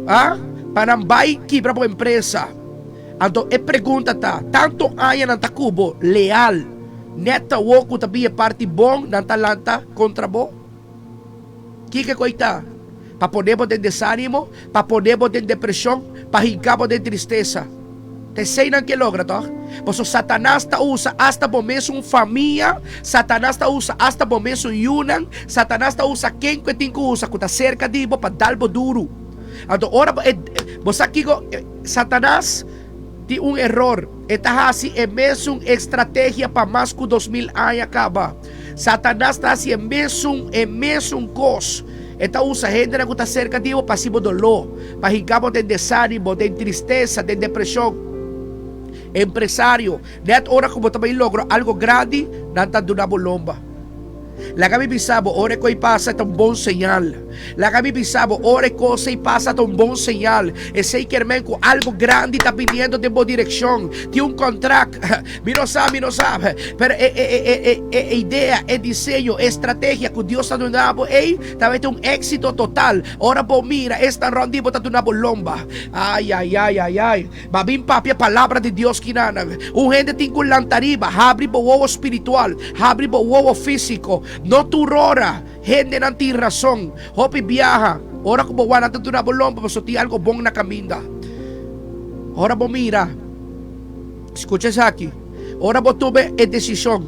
ah, pa nan bai kibra bo empresa. Anto e pregunta ta, tanto aña nan ta ku bo leal, nèt awor ku ta bin e parti bon nan ta lanta kontra bo? Kiko ku ei ta? Pa pone bo den desánimo, pa pone bo den depreshon, pa hinka bo den tristesa. Ta esei nan ke logra, tòg? Pasobra Satanas ta usa asta bo mesun famia, Satanas ta usa asta bo mesun yunan, Satanas ta usa ken ku e tin ku usa ku ta serka di bo pa dal bo duru. Anto ora bo e, bo sa kiko? Satanas tin un eror. E ta hasi e mesun estrategia pa mas ku 2000 aña kaba. Satanas ta hasi e mesun, e mesun kos. E ta usa hendenan ku ta serka di bo pa hasi bo doló, pa hinka bo den desánimo, den tristesa, den depreshon. Empresario, nèt ora ku bo ta bai logra algo grandi, nan ta duna bo lomba. Laga mi bisa bo, ora e kos ei pasa ta un bon señal. Laga mi bisa bo, ora e kos ei pasa ta un bon señal. Esei kier men ku algo grandi ta biniendo den bo direkshon. Tin un kontrakt. Mi no sa, mi no sa. Pero e, e, e, e, e idea, e diseño, e estrategia ku Dios ta duna bo ei, ta bai ta un éksito total. Ora bo mira, esnan rònt di bo ta duna bo lomba. Ai, ai, ai, ai, ai. Ba bin papia palabra di Dios kinanan. Un hende tin ku lanta riba, habri bo wowo spiritual, habri bo wowo físiko. No tur ora hendenan tin rason. Hopi biaha, ora ku bo wak nan ta duna bo lomba pasobra tin algo bon na kaminda. Ora bo mira, skucha esaki, ora bo tuma e desishon.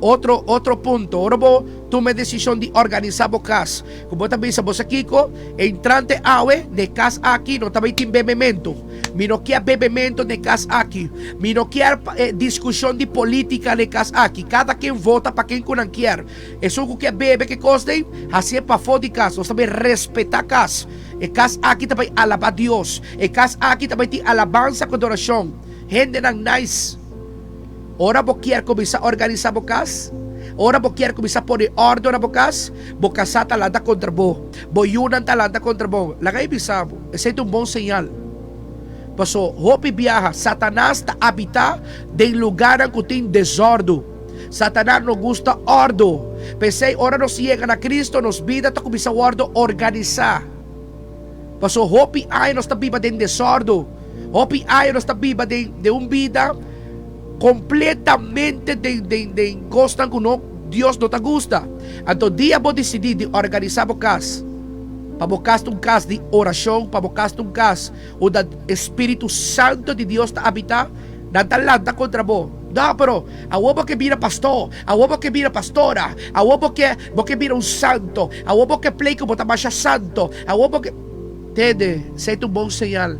Otro otro punto, ora bo tuma e desishon di organisá bo kas, ku bo ta bisa bo sa kiko, entrante awe den e kas aki no ta bai tin bebementu. Mi no kier bebementu den e kas aki. Mi no kier diskushon di polítika den e kas aki. Kada ken vota pa ken ku nan kier. Esun ku kier bebe ke kos den, hasié pafó di kas. Nos ta bai respetá kas. E kas aki ta bai alabá Dios. E kas aki ta bai tin alabansa ku adorashon. Hendenan nice. Ora bo kier kuminsá organisá bo kas, ora bo kier kuminsá pone òrdu na bo kas, bo kasá ta lanta kontra bo, bo yunan ta lanta kontra bo. Laga e bisa bo, esei ta un bon señal. Paso hopi biaha Satanas ta abitá den lugánan ku tin desòrdu. Satanas no gusta òrdu. P'esei ora nos yega na Kristu, nos bida ta kuminsá wòrdu organisá. Paso hopi aña nos ta biba den desòrdu. Hopi aña nos ta biba den den un bida completamente den den den cosnan cu no Dios no ta gusta. Anto dia bo dicidi di organisa bo cas, pa bo cas ta un cas di oracion, pa bo cas ta un cas unda e Spiritu Santo di Dios ta habita, nan ta lanta contra bo. No, pero awor bo ke bira pastor, awor bo ke bira pastora, awor bo ke bo ke bira un santo, awor bo ke play cu bo ta masha santo, awor bo ke. Tende, esei ta un bon señal.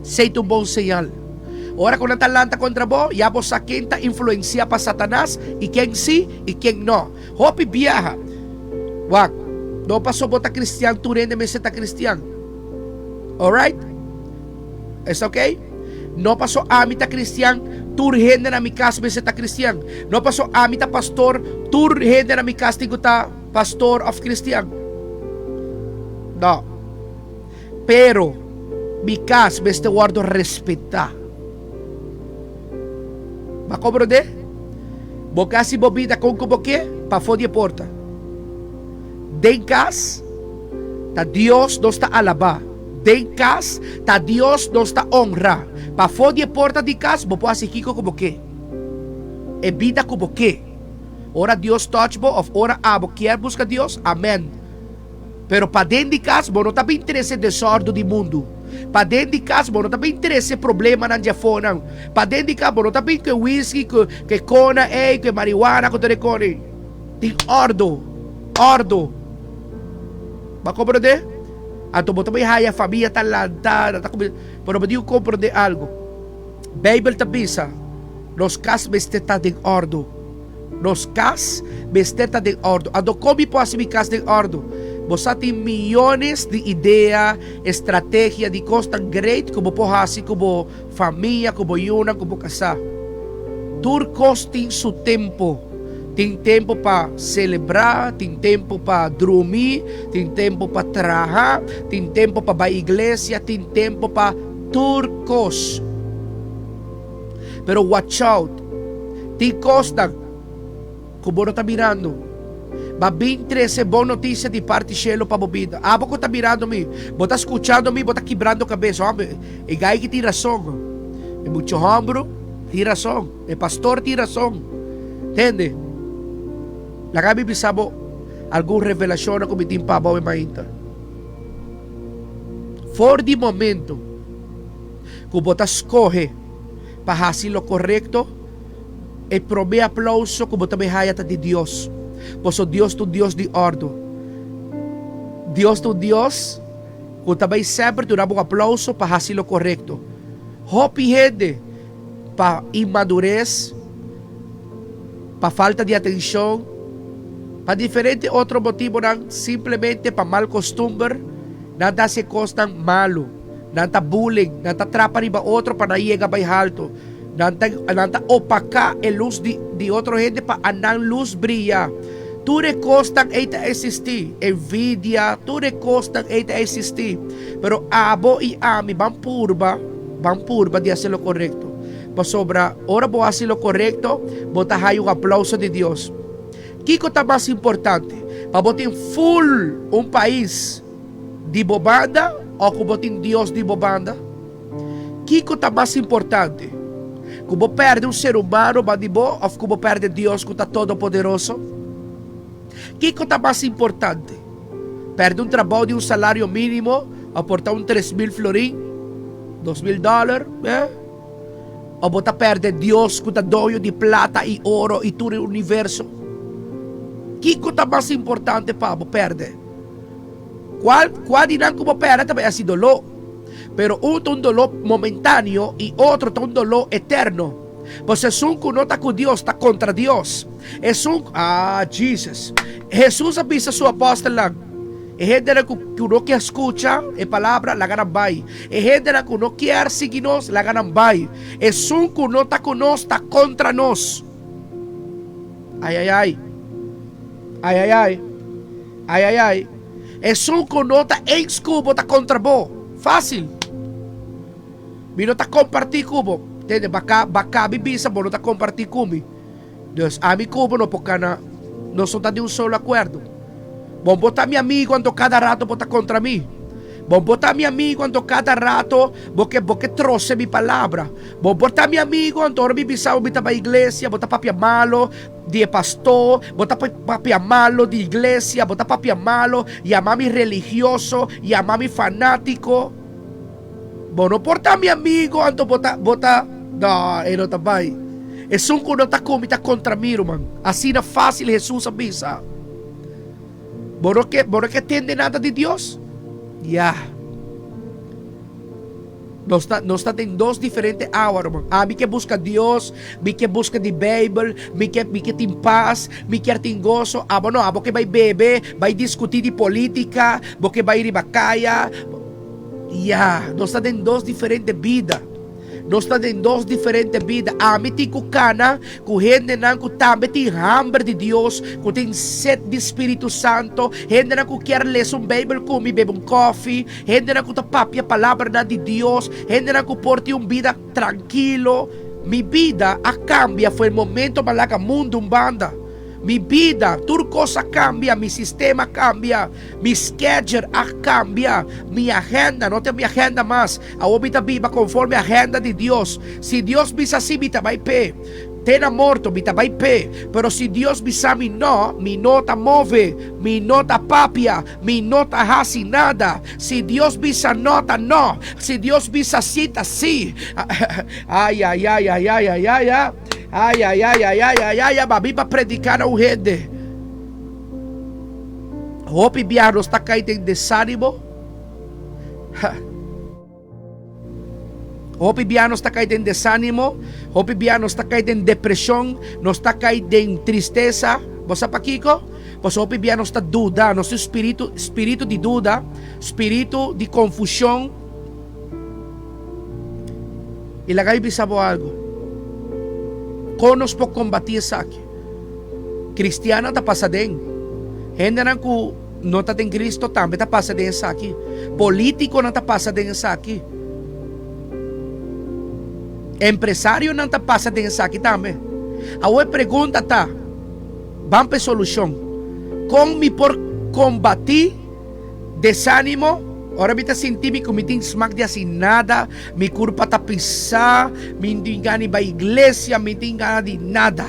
Esei ta un bon señal. Ora ku nan ta lanta kontra bo, ya bo sa ken ta influensiá pa Satanas i ken sí i ken nò. Hopi biaha. Wak, no pasobra bo ta kristian tur hende mester ta kristian. Alright? Esta ok? No pasobra ami ta kristian tur hende na mi kas mester ta kristian. No pasobra ami ta pastor tur hende na mi kas tin ku ta pastor òf kristian. No. Pero mi cas mester wordo respeta. Bo a comprende? Bo ke haci bo bida con cu bo ke, pafo di e porta. Den cas ta Dios nos ta alaba. Den cas ta Dios nos ta honra. Pafo di e porta di cas bo por haci kico cu bo ke. E bida cu bo ke. Ora Dios touch bo of ora abo kier busca Dios, amen. Pero paden di kas bo no ta bin trese desòrdu di mundu. Paden di kas bo no ta bin trese problemanan di afonan. Paden di kas bo no ta bin ku e whisky, ku e kona ei, ku e marihuana, ku tur e kona ei. Tin òrdu. Òrdu. Bo a komprondé? Anto bo ta bin haya famia ta lanta, nan ta kuminsá. Pero bo tin ku komprondé algu. Beibel ta bisa, Nos kas mester ta den òrdu. Nos kas mester ta den òrdu. Anto kon mi por hasi mi kas den òrdu? Bo sa tin miyones di idea, estrategia, di kosnan great ku bo por hasi ku bo famia, ku bo yunan, ku bo kasá. Tur kos tin su tempu. Tin tempu pa selebrá, tin tempu pa drumi, tin tempu pa traha, tin tempu pa bai iglesia, tin tempu pa tur kos. Pero watch out, tin kosnan ku bo no ta mirando. Ba bin trese bon notisia di parti shelu pa bo bida. Abo ku ta mirando mi, bo ta skuchando mi, bo ta kibrando kabes. Homber, e gai ki tin rason. E mucha hombru tin rason. E pastor tin rason. Tende? Laga mi bisa bo algun revelashonnan ku mi tin pa bo awe mainta. For di momento ku bo ta skohe pa hasi lo korekto, e promé aplouso ku bo ta bai haya ta di Dios. Pasobra Dios ta un Dios di òrdu. Dios ta un Dios ku ta bai semper duna bo un aplouso pa hasi lo korekto. Hopi hende pa inmadures, pa falta di atenshon, pa diferente otro motibonan, simplemente pa mal kostumber, nan ta hasi e kosnan malu. Nan ta bullying, nan ta trapa riba otro pa nan yega bai halto. Nan ta nan ta opaká e lus di di otro hende pa a nan lus bria. Tur e kosnan ei ta eksistí, envidia, tur e kosnan ei ta eksistí. Pero abo i ami ban purba, ban purba di hasi lo korekto. Pasobra ora bo hasi lo korekto, bo ta haya un aplauso di Dios. Kiko ta mas importante? Pa bo tin ful un pais Di bo banda o ku bo tin Dios di bo banda? Kiko ta mas importante? Ku bo pèrdè un ser humano ban di bo òf ku bo pèrdè Dios ku ta Todopoderoso? Kiko ta mas importante? Pèrdè un trabou di un salario mínimo òf por ta un 3000 florin, 2000 dòler, eh? Òf bo ta pèrdè Dios ku ta doño di plata i oro i tur e universo? Kiko ta mas importante pa bo pèrdè? Kual kua di nan ku bo pèrdè ta bai hasi doló. Pero un ta un doló momentáneo i otro ta un doló eterno. Pasobra esun ku no ta ku Dios ta kontra Dios. Esun, ah, Jesus. Hesus a bisa su apòstelnan, E hendenan ku ku no kier skucha e palabra, laga nan bai. E hendenan ku no kier sigui nos, laga nan bai. Esun ku no ta ku nos ta kontra nos. Ai, ai, ai. Ai, ai, ai. Ai, ai, ai. Esun ku no ta eens ku bo ta kontra bo. Fásil. Mi no ta kompartí ku bo. Tende, baka, baka mi bisa bo no ta kompartí ku mi. Dus ami ku bo no por kana, nos no ta di un solo akuerdo. Bon bo ta mi amigu anto kada rato bo ta kontra mi. Bon bo ta mi amigu anto kada rato bo ke bo ke trose mi palabra. Bon bo ta mi amigu anto ora mi bisa bo mi ta bai iglesia bo ta papia malo di e pastor, bo ta papia malo di iglesia, bo ta papia malo, yama mi religioso, yama mi fanátiko. Bo no por ta mi amigo anto bo ta bo ta no e no ta bai. Esun ku no ta ku mi ta kontra mi ruman. Asina fásil Hesus a bisa. Bo no ke bo no ke tende nada di Dios? Ya. Nos ta nos ta den dos diferente awa ruman. Ami ke buska Dios, mi ke buska di Beibel, mi ke mi ke tin pas, mi kier tin goso. Abo no, abo ke bai bebe, bai diskutí di polítika, bo ke bai riba kaya. Ya, nos ta den dos diferente bida. Nos ta den dos diferente bida. Ami tin ku kana ku hendenan ku tambe tin hamber di Dios, ku tin set di Spiritu Santo, hendenan ku kier lesa un Beibel ku mi, bebe un kofi, hendenan ku ta papia palabranan di Dios, hendenan ku por tin un bida trankilo. Mi bida a kambia for e momento mi a laga mundu un banda. Mi bida, tur kos a kambia, mi sistema a kambia. Mi schedule a cambia, mi agenda no ta mi agenda mas. Awor mi ta biba conforme agenda di Dios. Si Dios bisa si, mi ta bai p'e. Te na morto mi ta bai p'e. Pero si Dios bisa mi no, mi no ta move, mi no ta papia, mi no ta haci nada. Si Dios bisa no, ta no. Si Dios bisa si, ta si. Ay, ay, ay, ay, ay, ay, ay, ay. Ay, ay, ay, ay, ay, ay, ay, ay, Ba mi pa predica na un hende. Hopi biaha nos ta kai den desánimo. Hopi biaha nos ta kai den desánimo, hopi biaha nos ta kai den depreshon, nos ta kai den tristesa. Bo sa pakiko? Pasobra hopi biaha nos ta duda, nos tin spiritu, spiritu di duda, spiritu di konfushon. I laga mi bisa bo algu. Kon nos por kombatí esaki? Kristiannan ta pasa den. Hendenan ku no ta den Kristo tambe ta pasa den esaki. Polítikonan ta pasa den esaki. Empresarionan ta pasa den esaki tambe. Awor e pregunta ta, ban pa e solushon. Kon mi por kombatí Desánimo, Ora mi ta sinti mi ku mi tin smak di hasi nada, mi kurpa ta pisá, mi no tin gana di bai iglesia, mi no tin gana di nada.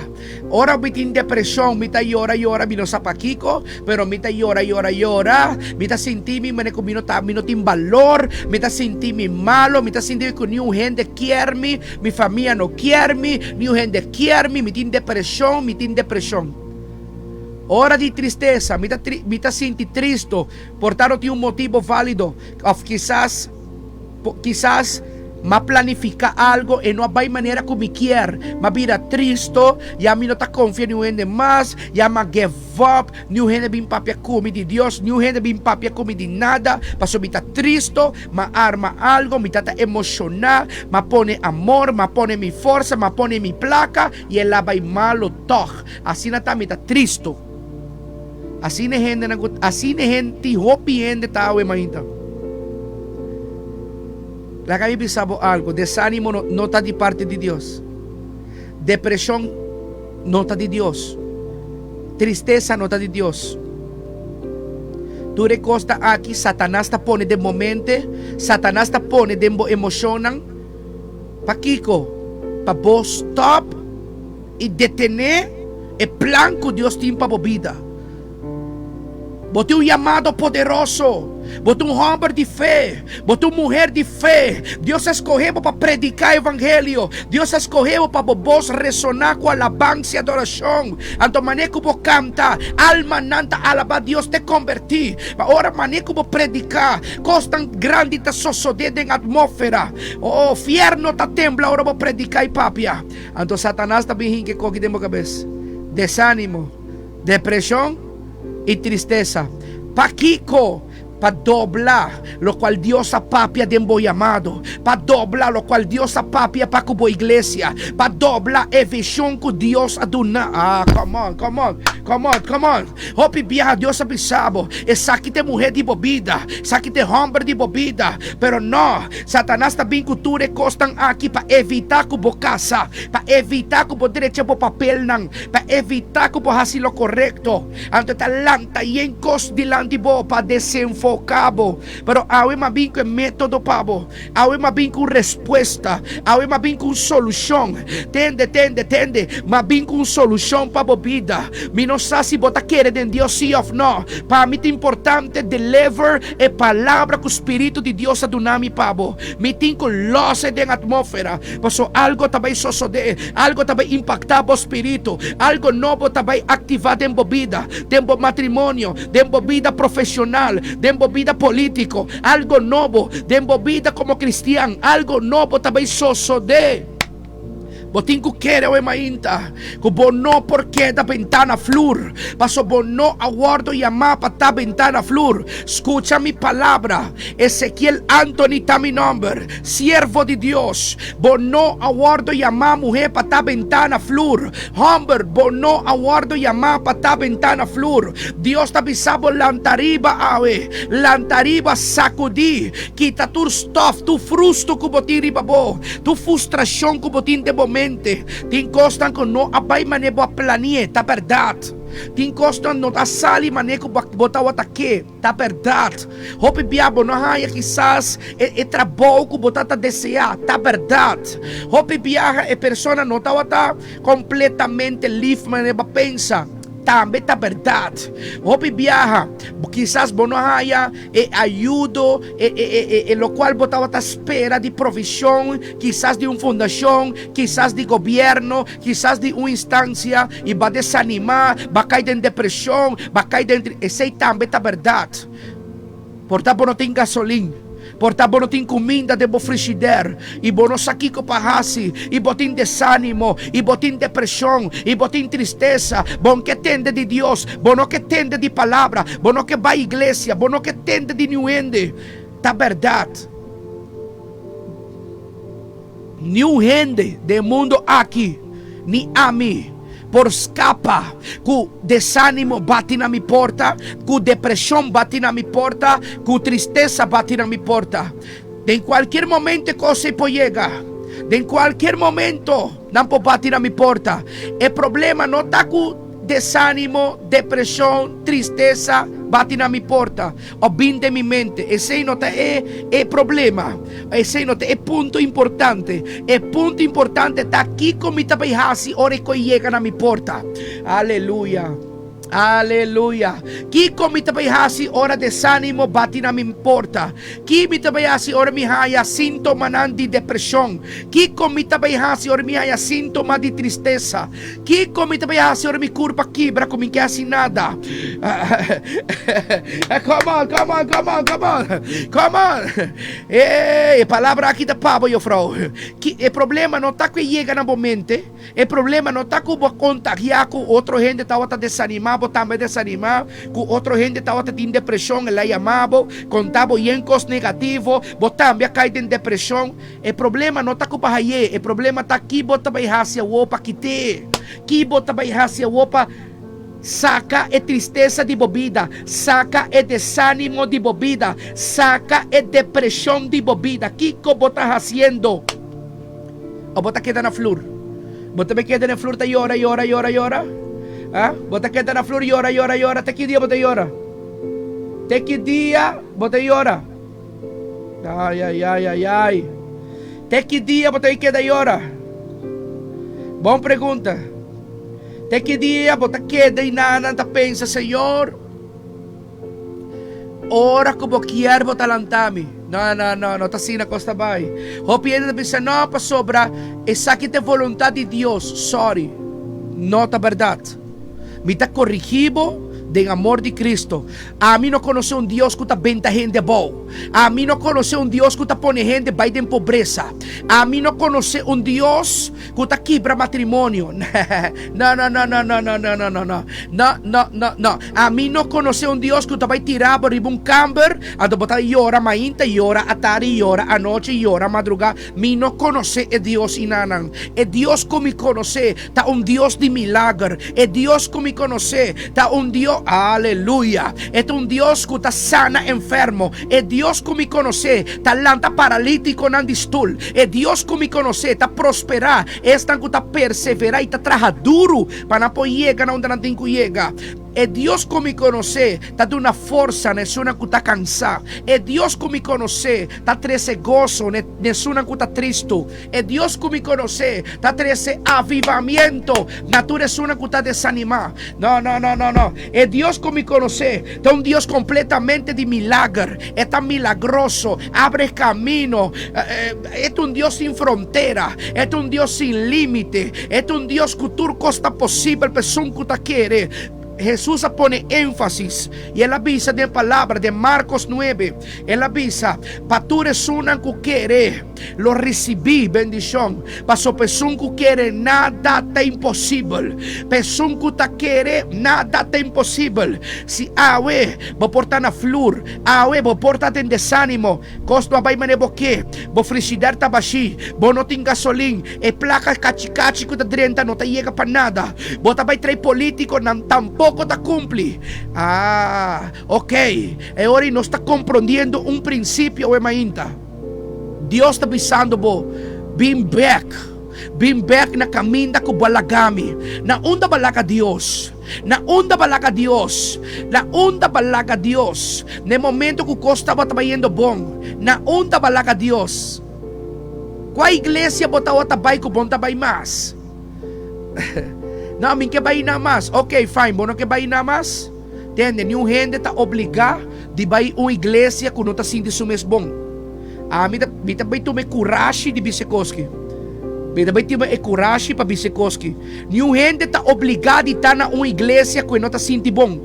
Ora mi tin depreshon, mi ta yora yora, mi no sa pakiko, pero mi ta yora yora yora, mi ta sinti mi manera ku mi no ta, mi no tin balor, mi ta sinti mi malo, mi ta sinti mi ku niun hende kier mi, mi famia no kier mi, niun hende kier mi, mi tin depreshon, mi tin depreshon. Ora di tristesa, mi ta mi ta sinti tristo, por ta no tin un motibo válido, òf kisas kisas m'a planifiká algo e no a bai manera ku mi kier, m'a bira tristo, ya mi no ta konfia niun hende mas, ya m'a give up, niun hende bin papia ku mi di Dios, niun hende bin papia ku mi di nada, pasobra mi ta tristo, m'a arma algo, mi ta ta emoshoná, m'a pone amor, m'a pone mi forsa, m'a pone mi plaka i el a bai malo tòg. Asina ta mi ta tristo. Asina e hendenan ku asina e hende tin hopi hende ta awe mainta. Laga mi bisa bo algo, desanimo no no ta di parti di Dios. Depreshon no ta di Dios. Tristesa no ta di Dios. Tur e kos ta aki Satanas ta pone den bo mente, Satanas ta pone den bo emoshonnan. Pakiko? Pa bo stòp. I detené e plan ku Dios tin pa bo bida. Bo tin un yamado poderoso. Bo ta un hòmber di fe. Bo ta un muher di fe. Dios a skohe bo pa prediká evangelio. Dios a skohe bo pa bo bos resoná ku alabansa i adorashon. Anto manera ku bo kanta, almanan ta alabá Dios te kombertí. Ma ora manera ku bo prediká, kosnan grandi ta sosodé den atmósfera. Oh, fièrnu ta tembla ora bo prediká i papia. Anto Satanas ta bin hinka e koki den bo kabes. Desánimo, depreshon i tristesa. Pakiko? Pa dobla lokual Dios a papia den bo yamado, pa dobla lokual Dios a papia pa ku bo iglesia, pa dobla e vishon ku Dios a duna. Ah, come on, come on, come on, come on. Hopi biaha Dios a bisa bo, esaki ta e muher di bo bida, esaki ta e homber di bo bida. Pero no, Satanas ta bin ku tur e kosnan aki pa evitá ku bo kasa, pa evitá ku bo drecha bo papelnan, pa evitá ku bo hasi lo korekto. Anto e ta lanta yen kos dilanti bo pa desenfoká bo. Pero awe m'a bin ku e método pa bo. Awe m'a bin ku un respuesta. Awe m'a bin ku un solushon. Tende, tende, tende, m'a bin ku un solushon pa bo bida. Mi no sa si bo ta kere den Dios sí òf nò. Pa mi ta importante deliver e palabra ku Spiritu di Dios a duna mi pa bo. Mi tin ku lòs e den atmósfera, paso algo ta bai sosodé, algo ta bai impaktá bo spiritu, algo nobo ta bai aktivá den bo bida, den bo matrimonio, den bo bida profeshonal, den bo bida polítiko, algo nobo den bo bida komo kristian, algo nobo ta bai sosodé. Bo tin ku kere awe mainta ku bo no por keda bentá na flur, paso bo no a wòrdu yamá pa ta bentá na flur. Skucha mi palabra, Ezekiel Anthony ta mi nòmber, siervo di Dios. Bo no a wòrdu yamá muhé pa ta bentá na flur, hòmber, bo no a wòrdu yamá pa ta bentá na flur. Dios ta bisa bo lanta riba awe, lanta riba, sakudí, kita tur stòf, tur frustu ku bo tin riba bo. Tur frustrashon ku bo tin den bo mente, tin kosnan ku no a bai manera bo a plani'é, ta bèrdat. Tin kosnan no ta sali manera ku bo tabata ke, ta bèrdat. Hopi bia bo no haña kisas e trabou ku bo tabata deseá, ta bèrdat. Hopi biaha e persona no tabata kompletamente lif manera bo a pensa, tambe ta bèrdat. Hopi biaha kisas bo no haña e ayudo, e, e, e, e locual bo tabata spera di provision, kisas di un fundacion, kisas di gobierno, kisas di un instancia, y bo a desanima, bo a cay den depresion, bo a cay den tri, esey tambe ta berdad. Por ta bo no tin gasolin, por ta bo no tin cuminda den bo frishider, y bo no sa kico pa haci, y bo tin desanimo, y bo tin depresion, y bo tin tristesa, bo no ke tende di Dios, bo no ke tende di palabra, bo no ke bai iglesia, bo no ke tende di niun hende. Ta berdad, niun hende den e mundo aki, ni ami, por scapa cu desanimo bati na mi porta, cu depresion bati na mi porta, cu tristesa bati na mi porta. Den cualkier momento e cos ei por yega. Den cualkier momento nan por bati na mi porta. E problema no ta cu desanimo, depresion, tristesa bati na mi porta of bin den mi mente. Esei no ta e e problema. Esei no ta e punto importante. E punto importante ta kico mi ta bay haci ora e cos yega na mi porta. Aleluya. Aleluya! Kiko mi ta bai hasi ora desánimo bati na mi porta? Ki mi ta bai hasi ora mi haña síntomanan di depreshon? Kiko mi ta bai hasi ora mi haña síntoma di tristesa? Kiko mi ta bai hasi ora mi kurpa kibra ku mi ke hasi nada? Come on, come on, come on, come on, come on! E palabra aki ta pa bo, jufrou. E problema no ta ku e yega na bo mente. E problema no ta ku bo a kontagiá ku otro hende tabata desanimá, bo tambe a desanimá, ku otro hende tabata tin depreshon, el a yamá bo, konta bo yen kos negativo, bo tambe a kai den depreshon. E problema no ta ku bo a hay'é, e problema ta ki bo ta bai hasi awor pa kit'é, ki bo ta bai hasi awor pa saka e tristesa di bo bida, saka e desánimo di bo bida, saka e depreshon di bo bida. Kiko bo ta hasiendo? O bo ta keda na flur? Bo ta bay keda na flur ta yora, yora, yora, yora? Ha? Bo ta keda na flur yora, yora, yora? Te ki dia bo ta yora? Te ki dia bo ta yora? Ay, ay, ay, ay, ay. Te ki dia bo ta bay keda yora? Bon pregunta. Te ki dia bo ta keda y nanan ta pensa, Señor, ora ku bo kier bo ta lanta mi. No, no, no, no ta asina kos ta bai. Hopi hende ta bisa, no, pasobra esaki ta e voluntat di Dios. Sorry, no ta bèrdat. Mi ta korigí bo den amor di Cristo. Ami no konosé un Dios ku ta benta hende abou. Ami no konosé un Dios ku ta pone hende bai den pobresa. Ami no konosé un Dios ku ta kibra matrimonio. No, no, no, no, no, no, no, no, no, no. No, no, no, no. Ami no konosé un Dios ku ta bai tira bo riba un kamber, anto bo ta yora mainta, yora atardi, yora anochi, yora madrugá. Mi no konosé e Dios inanan. E Dios ku mi konosé ta un Dios di milager. E Dios ku mi konosé ta un Dios, aleluya! E ta un Dios ku ta sana enfermo. E Dios ku mi konosé ta lanta paralítikonan di stul. E Dios ku mi konosé ta prosperá esnan ku ta perseverá i ta traha duru pa nan por yega na unda nan tin ku yega. E Dios ku mi konosé ta duna forsa na esunnan ku ta kansá. E Dios ku mi konosé ta trese goso na esunnan ku ta tristu. E Dios ku mi konosé ta trese avivamiento na tur esunnan ku ta desanimá. No, no, no, no, no. E Dios ku mi konosé ta un Dios kompletamente di milager. E ta milagroso, abre kamino. E ta un Dios sin frontera. E ta un Dios sin límite. E ta un Dios ku tur kos ta posibel pa esun ku ta kere. Hesus a pone énfasis i el a bisa den palabra den Markos nuebe, el a bisa, Pa tur esunnan ku kere lo risibí bendishon, pasobra pa esun ku kere nada ta imposibel. Pa esun ku ta kere nada ta imposibel. Si awe bo por ta na flur, awe bo por ta den desánimo, Kos no a bai manera bo ke, bo frishider ta bashí, bo no tin gasolin, e plaka kachi kachi ku ta drenta no ta yega pa nada, bo ta bai trae polítikonan tampoko ta kumpli. Ah, ok, e ora ei nos ta komprondiendo un prinsipio awe mainta. Dios ta bisando bo, Bin bèk, bin bèk na kaminda ku bo a laga mi. Na unda bo a laga Dios? Na unda bo a laga Dios? Na unda bo a laga Dios? Na e momento ku kos tabata bayendo bon, na unda bo a laga Dios? Kua iglesia bo tabata bai ku bon ta bai mas? No, mi ke bai na mas. Ok, fine, bo no ke bai na mas? Tende, niun hende ta obligá di bai un iglesia ku no ta sinti su mes bon. Ami ta, mi ta bai tuma e kurashi di bisa e koski. Mi ta bai tuma e kurashi pa bisa e koski. Niun hende ta obligá di ta na un iglesia ku e no ta sinti bon.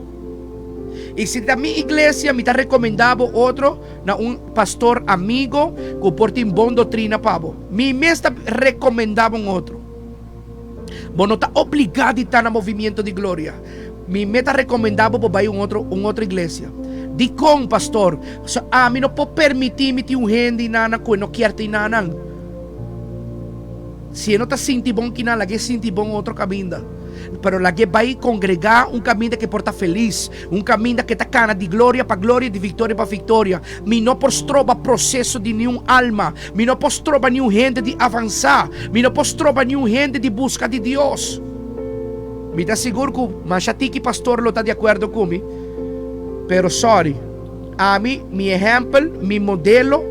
I si ta mi iglesia, mi ta rekomendá bo otro na un pastor amigo ku por tin bon dotrina pa bo. Mi mes ta rekomendá bo un otro. Bo no ta obligá di ta na Movimiento di Gloria. Mi mes ta rekomendá bo pa bai un otro un otro iglesia. Dikon, pastor? Pasobra ami no por permití mi tin un hende inana ku e no kier ta inanan. Si e no ta sinti bon kinan, lag'é sinti bon otro kaminda. Pero lag'é bai kongregá un kaminda ku e por ta felis, un kaminda ku e ta kana di gloria pa gloria, di viktoria pa viktoria. Mi no por stroba proseso di niun alma. Mi no por stroba niun hende di avansá. Mi no por stroba niun hende di buska di Dios. Mi ta sigur ku masha tiki pastor lo ta di akuerdo ku mi, pero sòri, ami, mi ehèmpel, mi modelo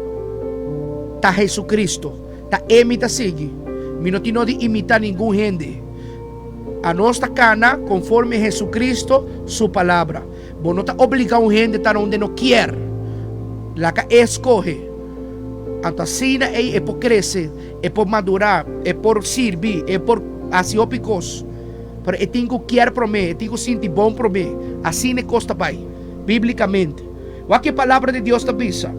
ta Jesucristo. Ta E mi ta sigui. Mi no tin no di imitá ningun hende. Anos ta kana konforme Jesucristo su palabra. Bo no ta obligá un hende ta na unda e no kier. Laga e skohe. Anto asina ei e por krese, e por madurá, e por sirbi, e por hasi hopi kos. Pero e tin ku kier promé, e tin ku sinti bon promé. Asina e kos ta bai, bíblikamente. Wak e Palabra di Dios ta bisa.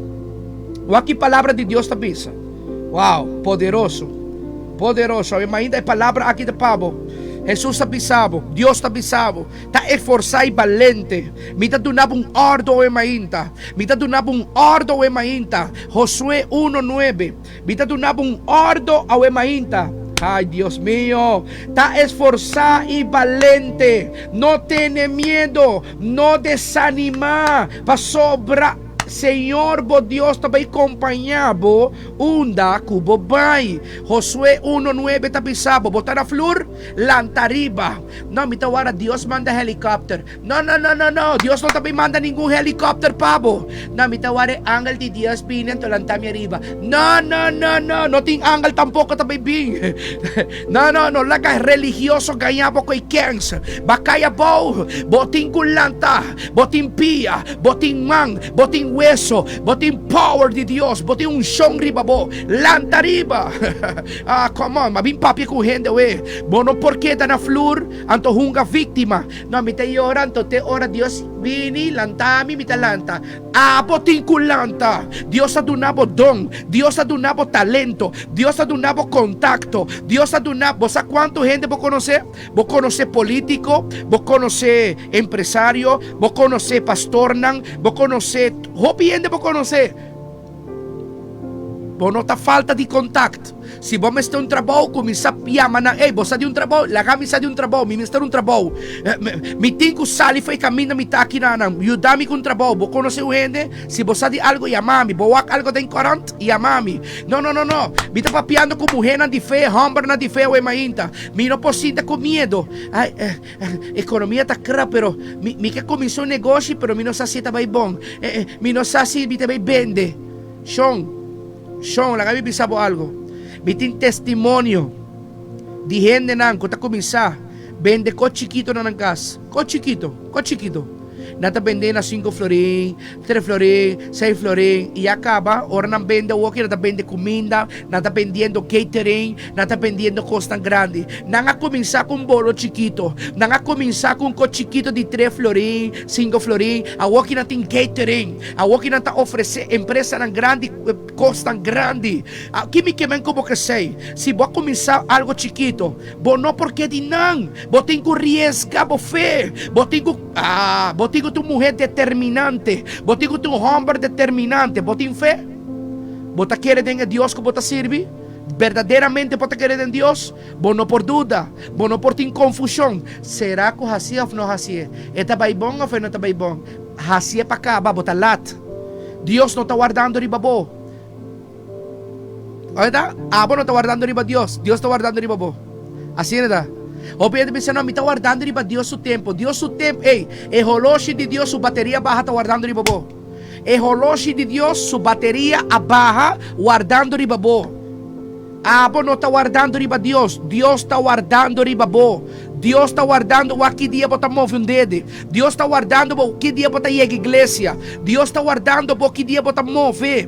Wak e Palabra di Dios ta bisa. Wow, poderoso. Poderoso. Awe mainta e palabra aki ta pa bo. Hesus ta bisa bo, Dios ta bisa bo, ta esforsá i balente. Mi ta duna bo un òrdu awe mainta. Mi ta duna bo un òrdu awe mainta. Josué uno nuebe. Mi ta duna bo un òrdu awe mainta. Ai, Dios mio! Ta esforsá i balente. No tene miedo, no desanimá, pasobra. Señor bo Dios ta bai kompañá bo unda ku bo bai. Josué uno nuebe ta bisa bo, Bo ta na flur? Lanta riba. No, mi ta wara Dios manda helikòpter. No, no, no, no, no, Dios no ta bai manda ningun helikòpter pa bo. No, mi ta wara e angel di Dios bini anto lanta mi ariba. No, no, no, no, no tin angel tampoko ta bai bin. No, no, no laga religioso gaña bo ku e kens. Ba kai abou, bo tin ku lanta, bo tin pia, bo tin man, bo tin weso, bo tin power di Dios, bo tin unshon riba bo. Lanta riba! Ah, come on, m'a bin papia ku hende awe. Bo no por keda na flur anto hunga víktima. No, mi ta yora anto te ora Dios bini lanta mi, mi ta lanta. Abo tin ku lanta. Dios a duna bo don. Dios a duna bo talento. Dios a duna bo kontakto. Dios a duna, bo sa kuantu hende bo konosé? Bo konosé polítiko, bo konosé empresario, bo konosé pastornan, bo konosé, hopi hende bo konosé. Bo no ta falta di kontakt. Si bo mester un trabou, kuminsá yama nan, Ey, bo sa di un trabou? Laga mi sa di un trabou, mi mester un trabou. Mi tin ku sali for e kaminda mi ta aki nan. Yuda mi ku un trabou. Bo konosé un hende? Si bo sa di algu, yama mi. Bo wak algu den korant? Yama mi. No, no, no, no. Mi ta papiando ku muhénan di fe, hòmbernan di fe awe mainta. Mi no por sinta ku miedu. Ay, Ekonomia ta kra pero mi mi ke kuminsá un negoshi pero mi no sa si e ta bai bon. Mi no sa si mi ta bai bende. Shon, shon, laga mi bisa bo algu. Mi tin testimonio di hendenan ku ta kuminsá bende kos chikito na nan kas. Kos chikito, kos chikito. Nan ta bende na sinku florin, tres florin, seis florin i a kaba ora nan bende awoki nan ta bende kuminda, nan ta bendiendo catering, nan ta bendiendo kosnan grandi. Nan a kuminsá ku un bolo chikito, nan a kuminsá ku un kos chikito di tres florin, sinku florin, awoki nan tin catering, awoki nan ta ofresé empresanan grandi kosnan grandi. Ki mi ke men ku bo ke esei? Si bo a kuminsá algu chikito, bo no por ke di nan. Bo tin ku riesga bo fe. Bo tin ku, ah, bo tin ku ta un muhé determinante. Bo tin ku ta un hòmber determinante. Bo tin fe? Bo ta kere den e Dios ku bo ta sirbi? Berdaderamente bo ta kere den Dios? Bo no por duda. Bo no por tin konfushon. Sera ku hasié òf no hasié? E ta bai bon òf e no ta bai bon? Hasié pa kaba, bo ta lat. Dios no ta wardando riba bo. Oye ta? Abo no ta wardando riba Dios, Dios ta wardando riba bo. Asina ta. Hopi hende bisa, no, mi ta wardando riba Dios su tempo. Dios su tempo, ey, e holoshi di Dios su bateria baha ta wardando riba bo. E holoshi di Dios su bateria a baha wardando riba bo. Abo no ta wardando riba Dios, Dios ta wardando riba bo. Dios ta wardando wak ki dia bo ta move un dede. Dios ta wardando bo ki dia bo ta yega iglesia. Dios ta wardando bo ki dia bo ta move.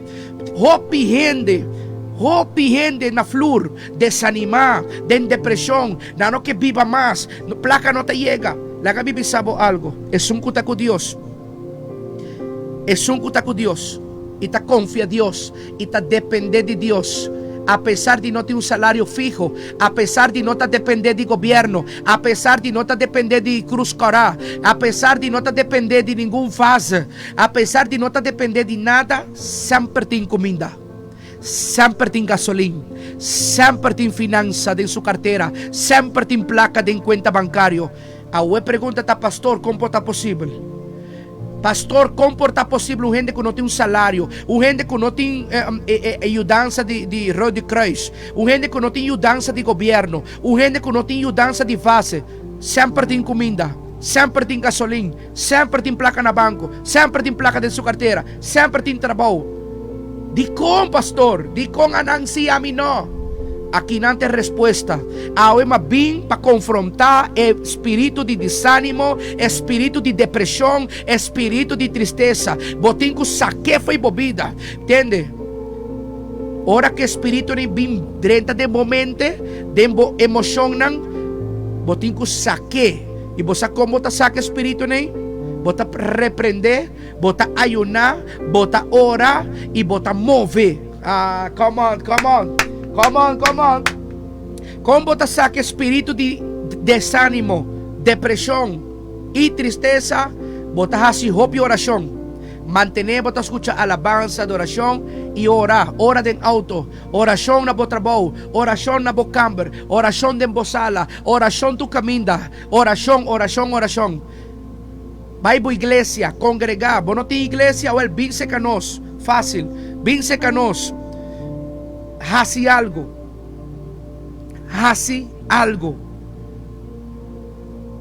Hopi hende, hopi hende na flur, desanimá, den depreshon, nan no ke biba mas, plaka no ta yega. Laga mi bisa bo algu, esun ku ta ku Dios, esun ku ta ku Dios i ta konfia Dios i ta dependé di Dios, apesar di no tin un salario fiho, apesar di no ta dependé di gobièrnu, apesar di no ta dependé di Krus Kòrá, apesar di no ta dependé di ningun fase, Apesar di no ta dependé di nada, semper tin kuminda, semper tin gasolin, semper tin finansa den su kartera, semper tin plaka den kuenta bankario. Awe pregunta ta, Pastor, kon por ta posibel? Pastor, kon por ta posibel un hende ku no tin un salario, un hende ku no tin e yudansa di Rode Kruis, un hende ku no tin yudansa di gobièrnu, un hende ku no tin yudansa di fase, semper tin kuminda, semper tin gasolin, Semper tin plaka na banko, semper tin plaka den su kartera, semper tin trabou. Dikon, pastor? Dikon anan si ami no? Akinan ta e respuesta. Awe m'a bin pa konfrontá e spiritu di desánimo, e spiritu di depreshon, e spiritu di tristesa. Bo tin ku sak'é fo'i bo bida. Tende? Ora ku e spiritunan bin drenta den bo mente, den bo emoshonnan, bo tin ku sak'é. I bo sa kon bo ta saka e spiritunan ei? Bo ta reprendé, bo ta ayuná, bo ta ora i bo ta move. Ah, come on, come on, come on, come on. Kon bo ta saka e spiritu di desánimo, depreshon i tristesa? Bo ta hasi hopi orashon. Mantené bo ta skucha alabansa, adorashon i ora. Ora den outo. Orashon na bo trabou, orashon na bo kamber, orashon den bo sala, orashon tur kaminda, orashon, orashon, orashon. Bai bo iglesia, kongregá. Bo no tin iglesia? Wèl, bin seka nos. Fásil. Bin seka nos. Hasi algu. Hasi algu.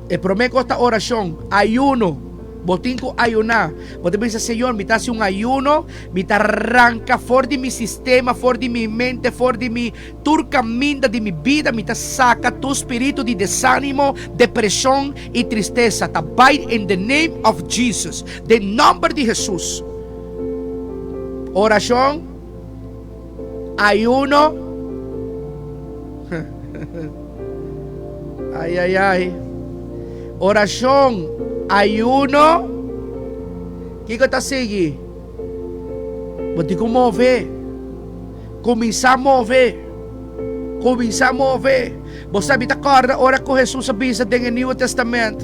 E promé kos ta orashon, ayuno. Bo tin ku ayuná. Bo ta bisa, Señor, mi ta hasi un ayuno, mi ta ranka for di mi sistema, for di mi mente, for di mi tur kaminda di mi bida, mi ta saka tur spiritu di desánimo, depreshon i tristesa. Ta bai in the name of Jesus, den nòmber di Hesus. Orashon, ayuno. Ai ai ai. Orashon, ayuno. Kiko ta sigui? Bo tin ku move. Kuminsá move. Kuminsá move. Bo sa mi ta kòrda ora ku Hesus a bisa den e Nieuwe Testament.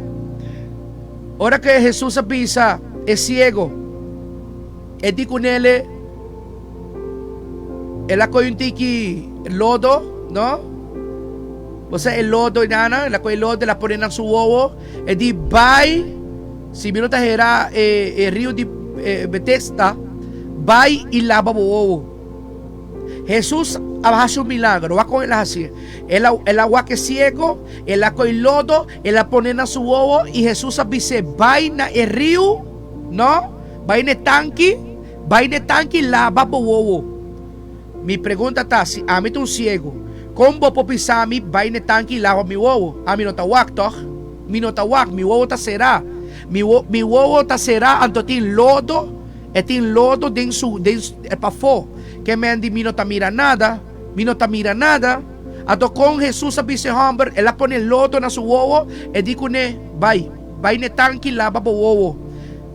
Ora ku Hesus a bisa e siego, e di kunele, El a kohe un tiki lodo, no? Bo sa e lodo inana, el a kohe lodo, el a pone na su wowo, e di bai, si mi no ta hera e, e rio di e, Betesda, bai i laba bo wowo. Hesus a hasi un milagro, wak kon el a hasi. El a, el a wak e siego, el a kohe lodo, el a pone na su wowo i Hesus a bis'é, bai na e riu, no? Bai na e tanki, Bai n'e tanki laba bo wowo. Mi pregunta ta, si ami ta un siegu, kon bo por bisa mi bai n'e tanki laba mi wowo? Ami no ta wak, tòg? Mi no ta wak, mi wowo ta será. Mi wo, mi wowo ta será anto tin lodo, e tin lodo den su, den e pafó. Ke men di mi no ta mira nada, mi no ta mira nada. Anto kon Hesus a bisa e hòmber, el a pone lodo na su wowo, e di kuné, Bai, bai n'e tanki laba bo wowo.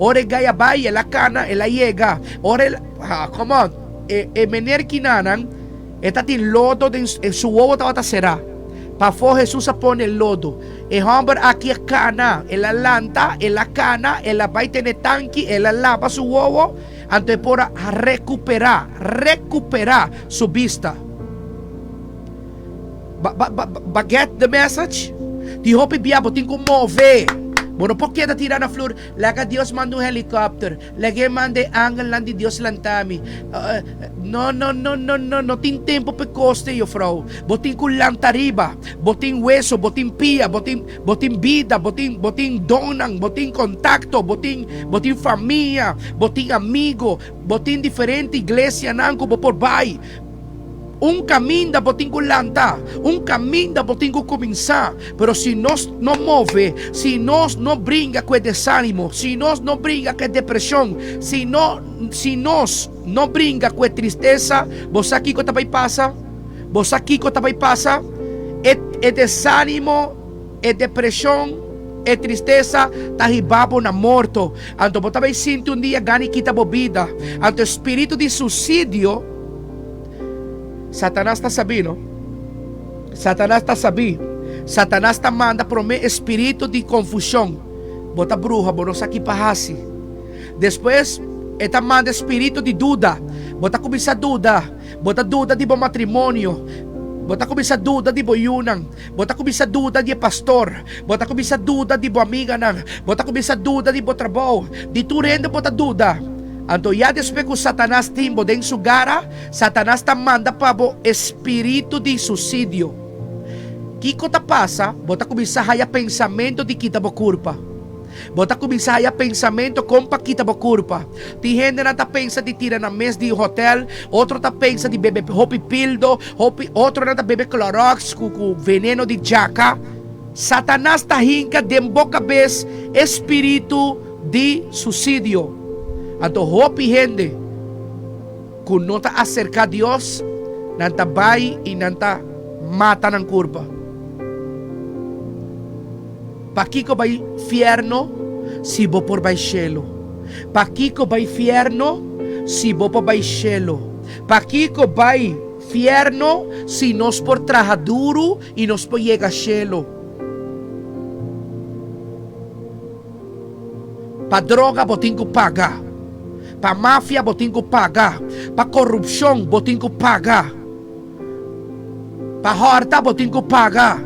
Ora e gai a bai, el a cana, el a yega. Ora el, ah, come on. E, e meneer kinanan, e ta tin lodo den, e su wowo tabata cerá. Pafó Jesús a pone lodo. E homber aki a cana, el a lanta, el a cana, el a bai tene tanki, el a laba su wowo, anto e por a recuperá, recuperá su bista. Ba, ba, ba, ba get the message? Di hopi bia bo tin ku move. Bo no por keda tira na flur. Laga Dios manda un helikòpter. Laga e manda e angelnan di Dios lanta mi. No, no, no, no, no. No tin tempu pa e kos te, jufrou. Bo tin ku lanta riba. Bo tin weso, bo tin pia, bo tin, bo tin bida, bo tin, bo tin donnan, bo tin kontakto, bo tin, bo tin famia, bo tin amigo, bo tin diferente iglesianan ku bo por bai. Un kaminda bo tin ku lanta, un kaminda bo tin ku kuminsá. Pero si nos no move, si nos no bringa ku e desánimo, si nos no bringa ku e depreshon, si no, si nos no bringa ku e tristesa, bo sa kiko ta bai pasa? Bo sa kiko ta bai pasa? E, e desánimo, e depreshon, e tristesa ta hiba bo na morto. Anto bo ta bai sinti un dia gana i kita bo bida. Anto e spiritu di susidio. Satanas ta sabí, no? Satanas ta sabí. Satanas ta manda promé e spiritu di konfushon. Bo ta bruha, bo no sa ki pa hasi. Despues, e ta manda e spiritu di duda. Bo ta kuminsá duda. Bo ta duda di bo matrimonio. Bo ta kuminsá duda di bo yunan. Bo ta kuminsá duda di e pastor. Bo ta kuminsá duda di bo amiganan. Bo ta kuminsá duda di bo trabou. Di tur hende bo ta duda. Anto ya despues ku Satanas tin bo den su gara, Satanas ta manda pa bo e spiritu di susidio. Kiko ta pasa? Bo ta kuminsá haya pensamentu di kita bo kurpa. Bo ta kuminsá haya pensamentu kon pa kita bo kurpa. Tin hendenan ta pensa di tira nan mes di hotel, otro ta pensa di bebe hopi pildo, hopi otronan ta bebe Clorox ku ku veneno di djaka. Satanas ta hinka den bo kabes e spiritu di susidio. Anto hopi hende ku no ta aserká Dios, nan ta bai i nan ta mata nan kurpa. Pakiko bai fièrnu si bo por bai shelu? Pakiko bai fièrnu si bo por bai shelu? Pakiko bai fièrnu si nos por traha duru i nos por yega shelu? Pa droga bo tin ku paga. Pa mafia bo tin ku paga. Pa korupshon bo tin ku paga. Pa hòrta bo tin ku paga.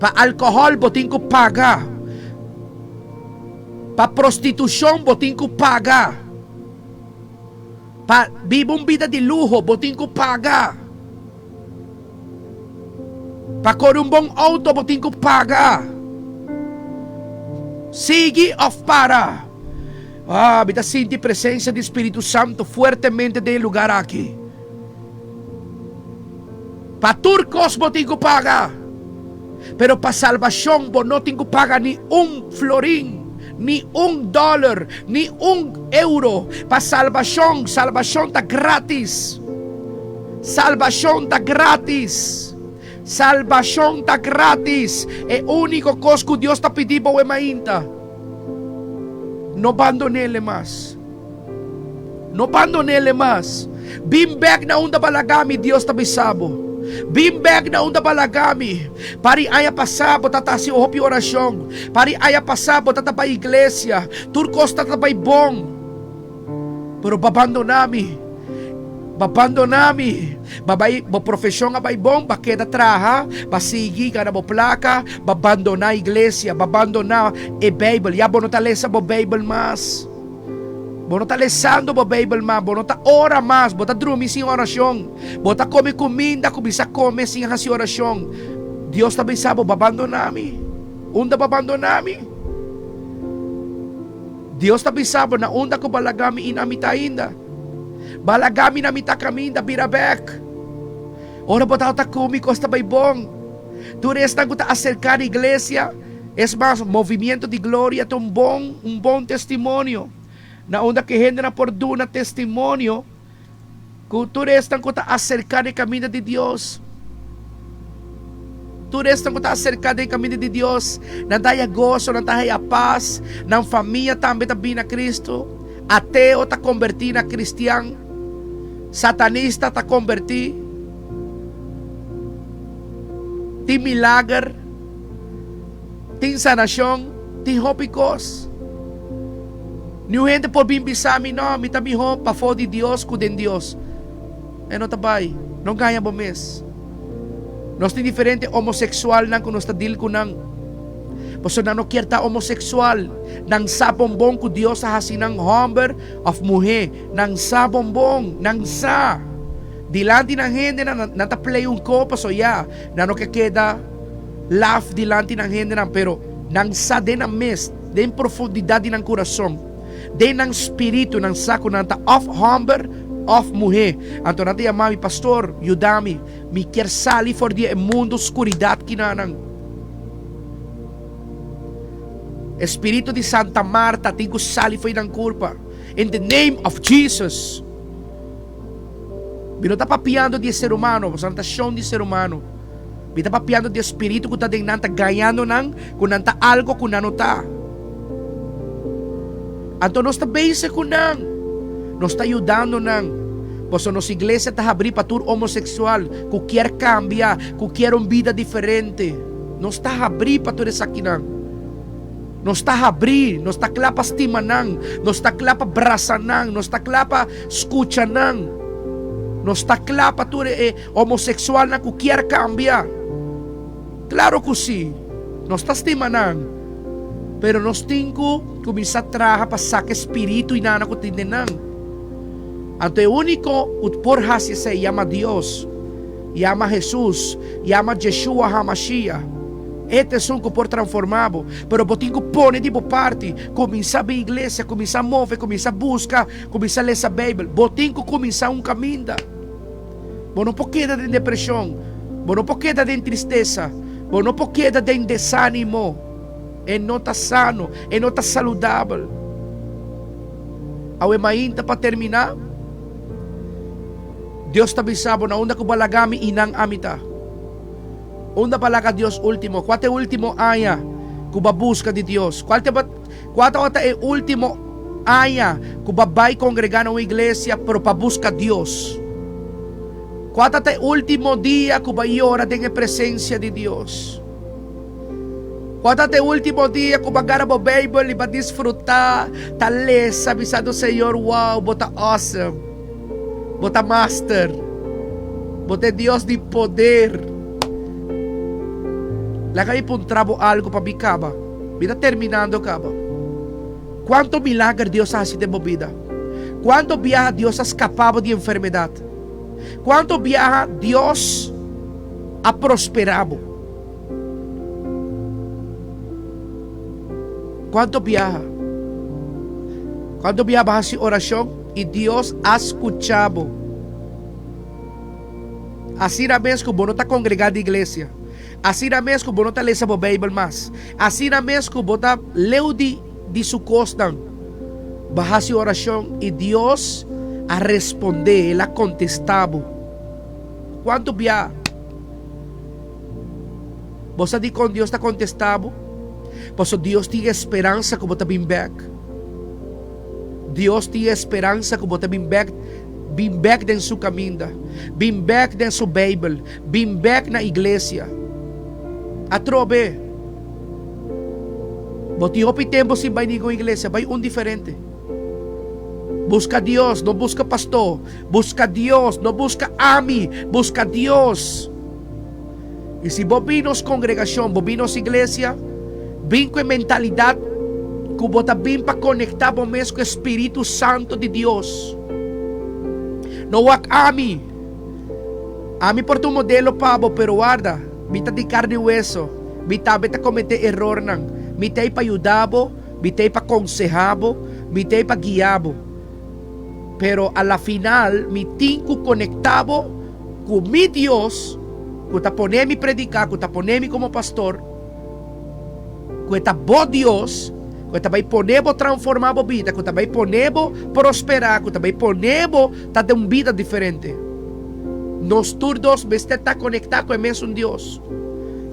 Pa alkohòl bo tin ku paga. Pa prostitushon bo tin ku paga. Pa biba un bida di luho bo tin ku paga. Pa kore un bon outo bo tin ku paga. Sigui òf para. Ah, mi ta sinti presensia di Spiritu Santu fuertemente den e lugar aki. Pa tur kos bo tin ku paga. Pero pa salbashon bo no tin ku paga ni un florin, ni un dòler, ni un euro. Pa salbashon, salbashon ta grátis. Salbashon ta grátis. Salbashon ta grátis. E úniko kos ku Dios ta pidi bo e mainta, no bandon'El mas. No bandon'El mas. Bin bek na unda bo a laga mi, Dios ta bisa bo. Bin bek na unda bo a laga mi. Pari aña pasá bo ta ta hasi hopi orashon. Pari aña pasá bo ta ta bai iglesia. Tur kos ta ta bai bon. Pero bo a bandoná mi. Bo a bandoná mi. Bo a bai, bo profeshon a bai bon, bo a keda traha, bo a sigui gana bo plaka, bo a bandoná iglesia, bo a bandoná e Beibel. Ya bo no ta lesa bo Beibel mas. Bo no ta lesando bo Beibel mas, bo no ta ora mas, bo ta drumi sin orashon, bo ta kome kuminda, kuminsá kome sin hasi orashon. Dios ta bisa bo, Bo bandoná mi. Unda bo bandoná mi? Dios ta bisa bo, Na unda ku bo laga mi i na mi ta ainda? Bo a laga mi na mitá kaminda, bira bèk. Ora bo tabata ku mi, kos ta bai bon. Tur esnan ku ta aserká na iglesia, Es mas, Movimiento di Gloria ta un bon un bon testimonio na unda ku e hendenan por duna testimonio ku tur esnan ku ta aserká den kaminda di Dios, tur esnan ku ta aserká den kaminda di Dios, nan ta haya goso, nan ta haya pas, nan famia tambe ta bini na Kristu, ateo ta kombertí na kristian, satanista ta kombertí, tin milager. Tin sanashon, tin hopi kos. Niun hende por bin bisa mi, No, mi ta mihó pafó di Dios ku den Dios. E no ta bai. No gaña bo mes. Nos tin diferente homoseksualnan ku nos ta dil ku nan. Pasobra nan no kier ta homoseksual. Nan sa bonbon ku Dios a hasi nan hòmber òf muhé. Nan sa bonbon. Nan sa. Dilanti nan hendenan nan ta play un ko pasobra ya nan no ke keda. Laf dilanti nan hendenan, pero nan sa den nan mes, den profundidat di nan kurason, den nan spiritu, nan sa ku nan ta òf hòmber òf muhé. Anto nan ta yama mi, Pastor, yuda mi, mi kier sali for di e mundu skuridat kinanan. E spiritu di Santa Marta tin ku sali for di nan kurpa, in the name of Jesus. Mi no ta papiando di e ser humano, pasobra nan ta shon di ser humano. Mi ta papiando di e spiritu ku ta den nan, ta gañando nan ku nan ta algo ku nan no ta. Anto nos ta bezig ku nan. Nos ta yudando nan. Pasobra nos iglesia ta habrí pa tur homoseksual ku kier kambia, ku kier un bida diferente. Nos ta habrí pa tur esakinan. Nos ta habrí, nos ta kla pa stima nan, nos ta kla pa brasa nan, nos ta kla pa skucha nan. Nos ta kla pa tur e homoseksualnan ku kier kambia. Klaro ku sí, nos ta stima nan, pero nos tin ku kuminsá traha pa saka e spiritu i nana ku tin den nan. Anto e úniko ku por hasi esei yama Dios. Yama Hesus, yama Jeshua HaMashiach. E ta esun ku por transformá bo. Pero bo tin ku pone di bo parti, kuminsá bin iglesia, kuminsá move, kuminsá buska, kuminsá lesa Beibel. Bo tin ku kuminsá un kaminda. Bo no por keda den depreshon, bo no por keda den tristesa, bo no por keda den desánimo. E no ta sano, e no ta saludabel. Awe mainta pa terminá. Dios ta bisa bo na unda ku bo a laga mi i nan ami ta. Unda bo a laga Dios ultimo? Kua ta e ultimo aña ku bo a buska di Dios? Kual ta kua tabata e ultimo aña ku bo a bai kongregá na un iglesia pero pa buska Dios? Kua tabata e ultimo dia ku bo a yora den e presensia di Dios? Kua tabata e ultimo dia ku bo a gara bo Beibel i bo a disfrutá ta lesa bisando Señor, wow, bo ta awesome. Bo ta master. Bo ta e Dios di poder. Laga mi puntra bo algu pa mi kaba. Mi ta terminando kaba. Kuantu milager Dios a hasi den bo bida? Kuantu biaha Dios a skapa bo di enfermedat? Kuantu biaha Dios a prospera bo? Kuantu biaha? Kuantu biaha bo a hasi orashon i Dios a skucha bo? Asina mes ku bo no ta kongregá di iglesia. Asina mes ku bo no ta lesa bo Beibel mas. Asina mes ku bo ta leu di di su kosnan. Bo a hasi orashon i Dios a respondé, El a kontestá bo. Kuantu bia bo sa dikon Dios ta kontestá bo? Pasobra Dios tin e speransa ku bo ta bin bèk. Dios tin e speransa ku bo ta bin bèk, bin bèk den Su kaminda, bin bèk den Su Beibel, bin bèk na iglesia. Atrobe, bo tin hopi tempu sin bai ningun iglesia, bai un diferente. Buska Dios, no buska pastor. Buska Dios, no buska ami, buska Dios. I si bo bin nos kongregashon, bo bin nos iglesia, bin ku e mentalidat ku bo ta bin pa konektá bo mes ku e Spiritu Santu di Dios. No wak ami. Ami por ta un modelo pa bo, pero warda, mi ta di karni i weso. Mi tambe ta kometé erornan. Mi ta ei pa yuda bo, mi ta ei pa konsehá bo, mi ta ei pa guia bo. Pero a la final mi tin ku konektá bo ku mi Dios ku ta pone mi prediká, ku ta pone mi komo pastor, ku e ta bo Dios, ku e ta bai pone bo transformá bo bida, ku ta bai pone bo prosperá, ku ta bai pone bo ta den un bida diferente. Nos tur dos mester ta konektá ku e mesun Dios,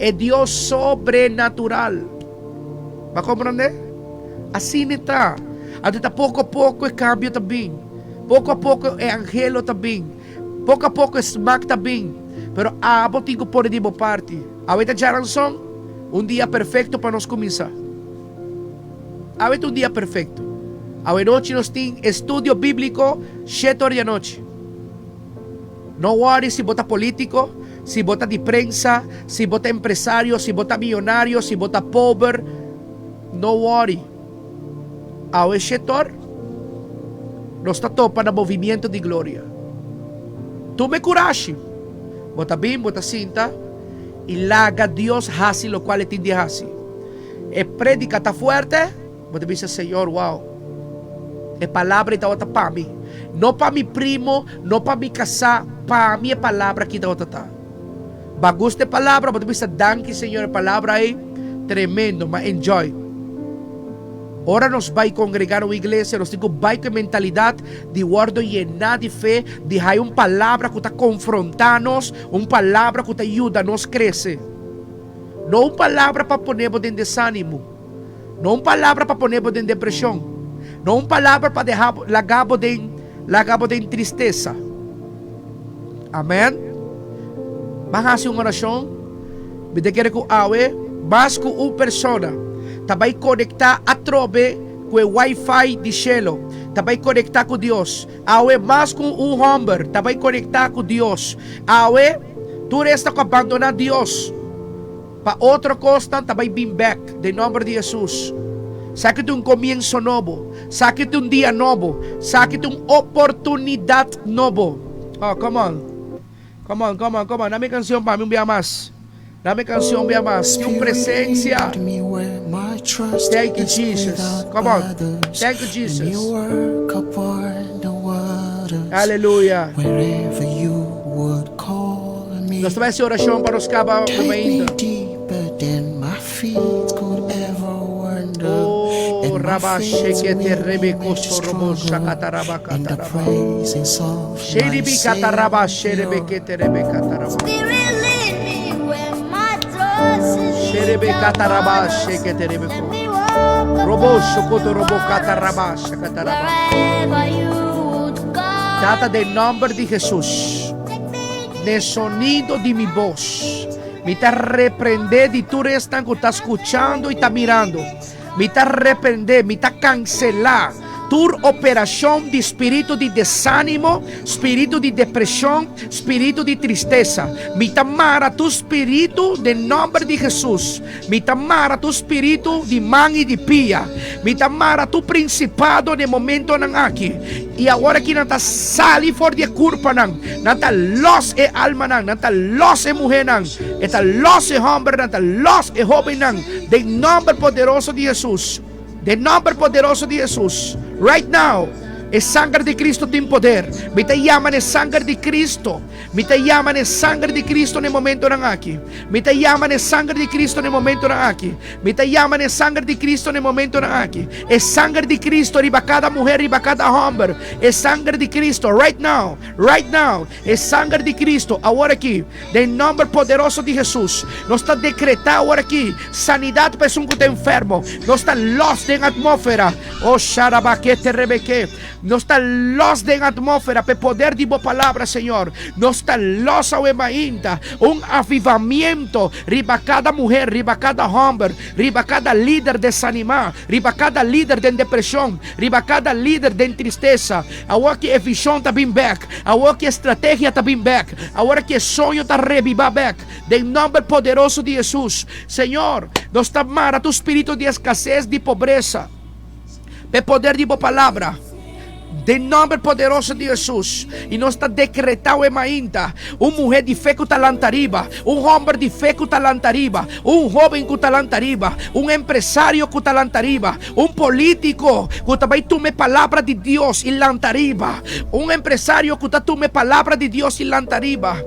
e Dios sobrenatural. Bo a komprondé? Asina e ta. Anto ta poko a poko e kambio ta bin. Poko a poko e angelo ta bin. Poko a poko e smak ta bin. Pero abo tin ku pone di bo parti. Awe ta djaranson, un dia perfekto pa nos kuminsá. Awe ta un dia perfekto. Awe nochi nos tin estudio bíbliko shete ora di anochi. No worry si bo ta polítiko, si bo ta di prensa, si bo ta empresario, si bo ta miyonario, si bo ta pober. No worry. Awe shetor nos ta topa na movimiento di gloria. Tuma e kurashi. Bo ta bin, bo ta sinta i laga Dios hasi lokual e tin di hasi. E predika ta fuerte, bo ta bisa Señor, wow, e palabra ei tabata pa mi. No pa mi primo, no pa mi kasá, pa mi e palabra aki tabata ta. Ba gusta e palabra, bo ta bisa danki Señor e palabra ei tremendo, ma enjoy. Ora nos bai congrega na un iglesia, nos tin cu bai cu e mentalidad di wordo yena di fe, di haya un palabra cu ta confronta nos, un palabra cu ta yuda nos crece. No un palabra pa pone bo den desanimo, no un palabra pa pone bo den depresion, no un palabra pa deha bo, laga bo den, laga bo den tristesa. Amen. Ban hasi un orashon. Mi ta kere ku awe mas ku un persona ta bai konektá atrobe ku e wifi di shelu, ta bai konektá ku Dios. Awe mas ku un hòmber ta bai konektá ku Dios. Awe tur esta ku a bandoná Dios pa otro kosnan ta bai bin bèk den nòmber di Hesus. Sa ki ta un komienso nobo. Sa ki ta un dia nobo. Sa ki ta un oportunidat nobo. Oh, come on. Come on, come on, come on. Dame canción pa mi un bia mas. Dame canción un bia mas. Tin un presencia. Thank you, Jesus. Come on. Thank you, Jesus. Aleluya. Nos ta bai haci oracion pa nos caba ainda. Oh, raba shekete rebe koso robo shakata raba kata raba. Sheribi kata raba sherebe kete rebe kata raba. Sherebe kata raba shekete rebe ko. Robo shokoto robo kata raba shakata raba. Tata den nomber di Jesus. Ne sonido di mi voz. Mi ta reprendé di tur esnan ku ta skuchando i ta mirando. Mi ta reprendé, mi ta kanselá. Tur operashon di spiritu di desánimo, spiritu di depreshon, spiritu di tristesa. Mi ta mara tur spiritu den nòmber di Hesus. Mi ta mara tur spiritu di man i di pia. Mi ta mara tur prinsipado den momentonan aki. I awor aki nan ta sali for di e kurpanan. Nan ta lòs e almanan, nan ta lòs e muhénan, e ta lòs e hòmbernan, ta lòs e hóbennan den nòmber poderoso di Hesus. Den nòmber poderoso di Hesus, right now, e sanger di Cristo tin poder. Mi ta yama na e sanger di Cristo. Mi ta yama na e sanger di Cristo na e momentonan aki. Mi ta yama na e sanger di Cristo na e momentonan aki. Mi ta yama na e sanger di Cristo na e momentonan aki. E sanger di Cristo riba kada muher, riba kada hòmber. E sanger di Cristo, right now, right now. E sanger di Cristo, awor aki, den nòmber poderoso di Hesus, nos ta dekretá awor aki sanidat pa esun ku ta enfermo. Nos ta lòs den atmófera. O sharabakete rebeke. Nos ta lòs den atmófera pa e poder di Bo Palabra, Señor. Nos ta lòs awe mainta un avivamiento riba kada muher, riba kada hòmber, riba kada lider desanimá, riba kada lider den depreshon, riba kada lider den tristesa. Awor ki e vishon ta bin bèk, awor ki e strategia ta bin bèk, awor ki e soño ta rebibá bèk, den nòmber poderoso di Hesus. Señor, nos ta mara tur spiritu di eskases, di pobresa, p'e poder di Bo Palabra, den nòmber poderoso di Hesus. I nos ta dekretá awe mainta, un muhé di fe ku ta lanta riba, un hòmber di fe ku ta lanta riba, un hóben ku ta lanta riba, un empresario ku ta lanta riba, Un polítiko ku ta bai tuma e palabra di Dios i lanta riba. Un empresario ku ta tuma e palabra di Dios i lanta riba.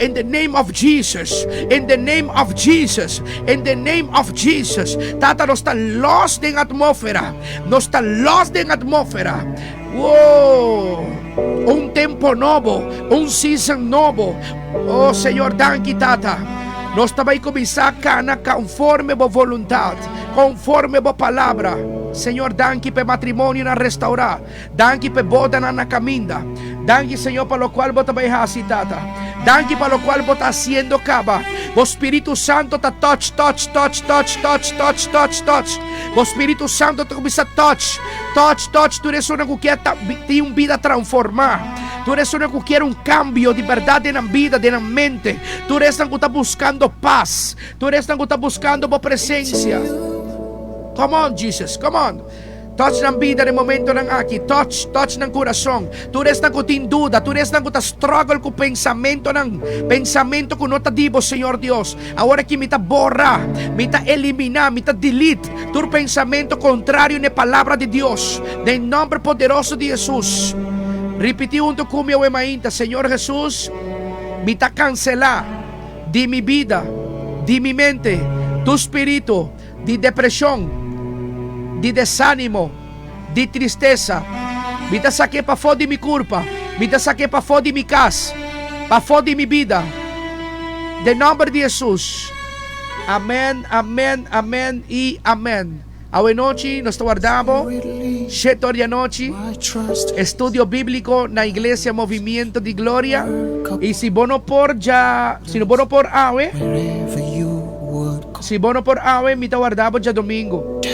In the name of Jesus. In the name of Jesus. In the name of Jesus. Tata, nos ta los den atmósfera. Nos ta los den atmósfera. Wow! Un tempo nobo, un season nobo. Oh Señor, danki Tata. Nos ta bai kuminsá kana konforme bo voluntat, konforme bo palabra. Señor, danki pa e matrimonionan restaurá. Danki pa e bodanan na kaminda. Danki, Señor, pa lokual bo ta bai hasi, Tata. Danki pa lokual bo ta hasiendo kaba. Bo Spiritu Santo ta touch, touch, touch, touch, touch, touch, touch, touch. Bo Spiritu Santo ta kuminsá touch. Touch, touch tur esunnan ku kier ta tin un bida transformá. Tur esunnan ku kier un kambio di bèrdat den nan bida, den nan mente. Tur esnan ku ta buskando pas. Tur esnan ku ta buskando bo presensia. Come on, Jesus, come on. Touch nan bida den momentonan aki. Touch, touch nan kurason. Tur esnan ku tin duda, tur esnan ku ta struggle ku pensamentonan, pensamento ku no ta di bo, Señor Dios. Awor aki mi ta bora, mi ta eliminá, mi ta delete tur pensamento kontrario n'e Palabra di Dios, den nòmber poderoso di Hesus. Ripití huntu ku mi awe mainta, Señor Hesus, mi ta kanselá di mi bida, di mi mente, tur spiritu di depreshon, di desánimo, di tristesa. Mi ta sak'é pafó di mi kurpa, mi ta sak'é pafó di mi kas, pafó di mi bida. Den nòmber di Hesus. Amèn, amèn, amèn i amèn. Awe nochi nos ta warda bo, shete or di anochi, estudio bíbliko na Iglesia Movimiento di Gloria. I si bo no por dja, si bo no por awe, Si bo no por awe, mi ta warda bo djadomingo.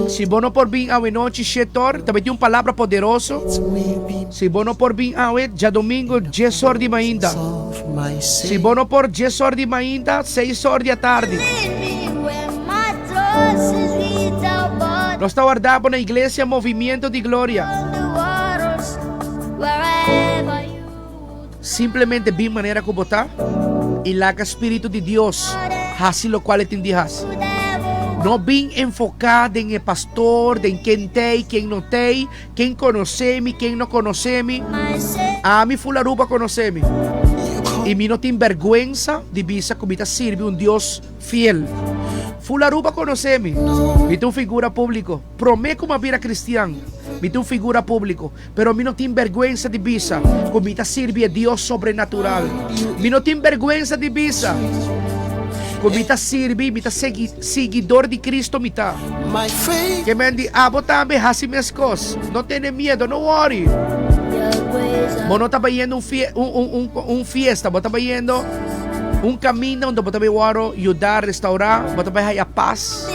Si bo no por bin awe nochi, shetor, ta meti un palabra poderoso. Si bo no por bin awe, djadomingo, diesor di mainta. Si bo no por diesor di mainta, seisor di atardi. Nos ta warda bo na Iglesia Movimiento di Gloria. Simplemente bin manera ku bo ta i laga Spiritu di Dios hasi lokual e tin di hasi. No bin enfoká den e pastor, den ken t'ei, ken no t'ei, ken konosé mi, ken no konosé mi. Ami ful Aruba konosé mi. I mi no tin bèrgwensa di bisa ku mi ta sirbi un Dios fiel. Ful Aruba konosé mi. Mi ta un figura públiko. Promé ku mi a bira kristian, mi ta un figura públiko. Pero mi no tin bergwensa di bisa ku mi ta sirbi e Dios sobrenatural. Mi no tin bergwensa di bisa ku mi ta sirbi, mi ta sigui, siguidor di Cristo mi ta. Ke men di abo tambe hasi meskos. No tene miedo, no worry. Bo no ta bayendo un, fie, un, un, un, un fiesta, bo ta bayendo un kaminda unda bo ta bai wòrdu yuda, restaurá, bo ta bai haya pas.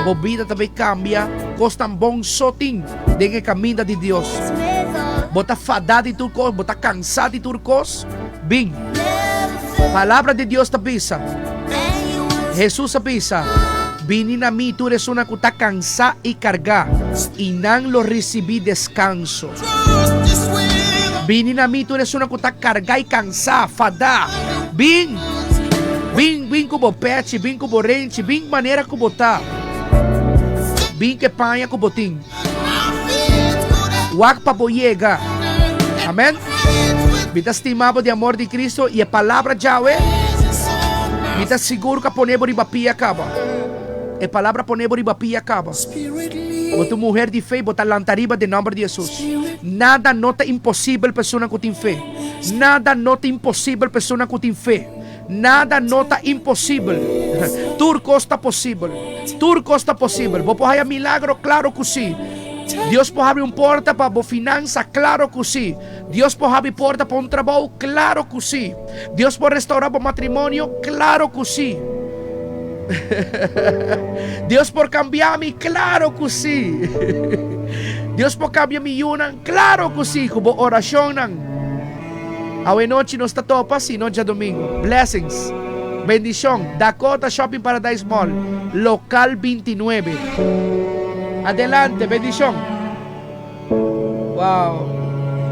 Bo bida ta bay cambia, cosnan bon so tin den e caminda di Dios. Bo ta fada di tur cos, bo ta cansa di tur cos, bin. Palabra di Dios ta bisa, Jesus a bisa, Bini na mi tur esunnan cu ta cansa y carga, y nan lo ricibi descanso. Bini na mi tur esunnan cu ta carga y cansa, fada. Bin! Bin, bin cu bo pechi, bin cu bo renchi, bin manera cu bo ta. Bin cu e paña cu bo tin. Wak pa bo yega. Amen. Mi ta stima bo di amor di Cristo y e palabra djawe, mi ta sigur cu a pone bo riba pia caba. E palabra pone bo riba pia caba. Bo ta un muher di fe y bo ta lanta riba den nomber di Jesus. Nada no ta imposibel pa esunnan cu tin fe. Nada no ta imposibel pa esunnan cu tin fe. Nada no ta imposibel. Tur cos ta posibel. Tur cos ta posibel. Bo por haya milagro? Claro cu si. Dios por habri un porta pa bo finansa? Claro cu si. Dios por habri porta pa un trabou? Claro cu si. Dios por restaura bo matrimonio? Claro cu si. Dios por cambia mi? Claro cu si. Dios por cambia mi yunan? Claro cu si. Cu bo oracionnan. Awe nochi nos ta topa si no djadomingo. Blessings. Bendicion. Dakota Shopping Paradise Mall, local 29. Adelante, bendicion. Wow.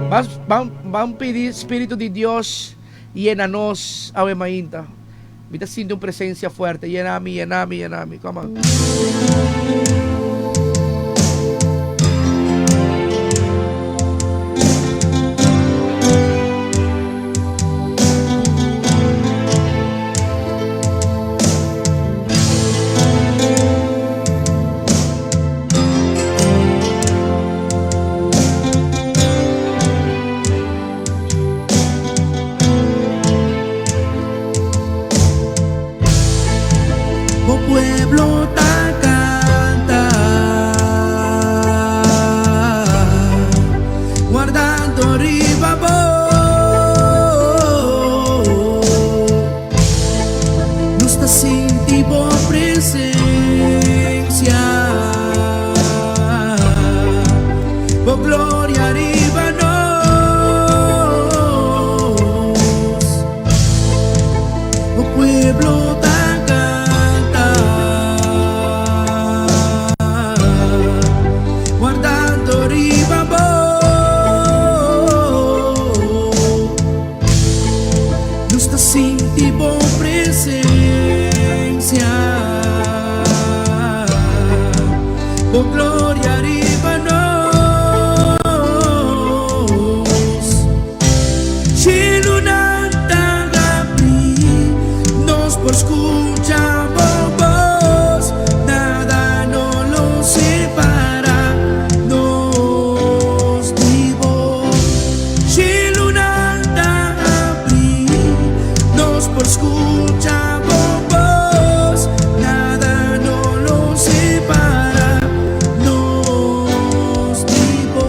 Ban, ban, ban pidi Spiritu di Dios yena nos awe mainta. Mi ta sinti un presencia fuerte. Yena mi, yena mi, yena mi. Come on. Bo pueblo ta canta, wardando riba bo. Nos ta sinti bo presencia, bo gloria riba nos. Bo pueblo ta canta, wardando riba bo. Nos ta sinti bo presencia, bo gloria riba nos. Cilunan ta habri, nos por scucha bo bos, nada no lo separa nos di bo. Cilunan ta habri, nos por scucha bo bos, nada no lo separa nos di bo.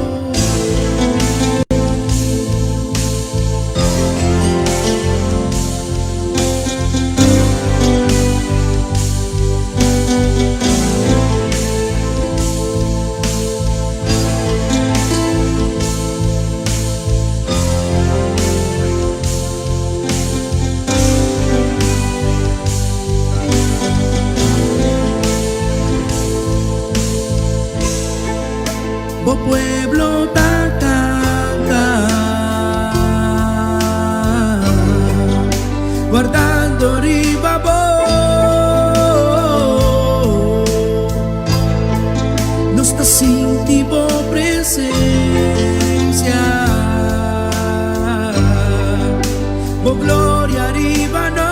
Bo pueblo ta canta, guardando riba bo. Nos ta sinti bo presencia, bo gloria riba nos.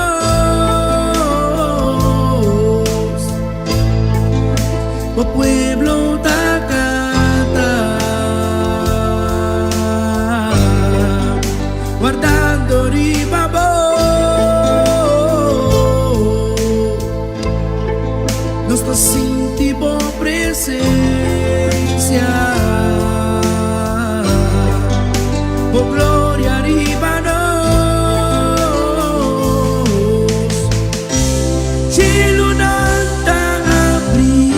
Bo pueblo ta canta, wardando riba bo. Nos ta sinti bo presencia, bo gloria riba nos. Cilunan ta abri,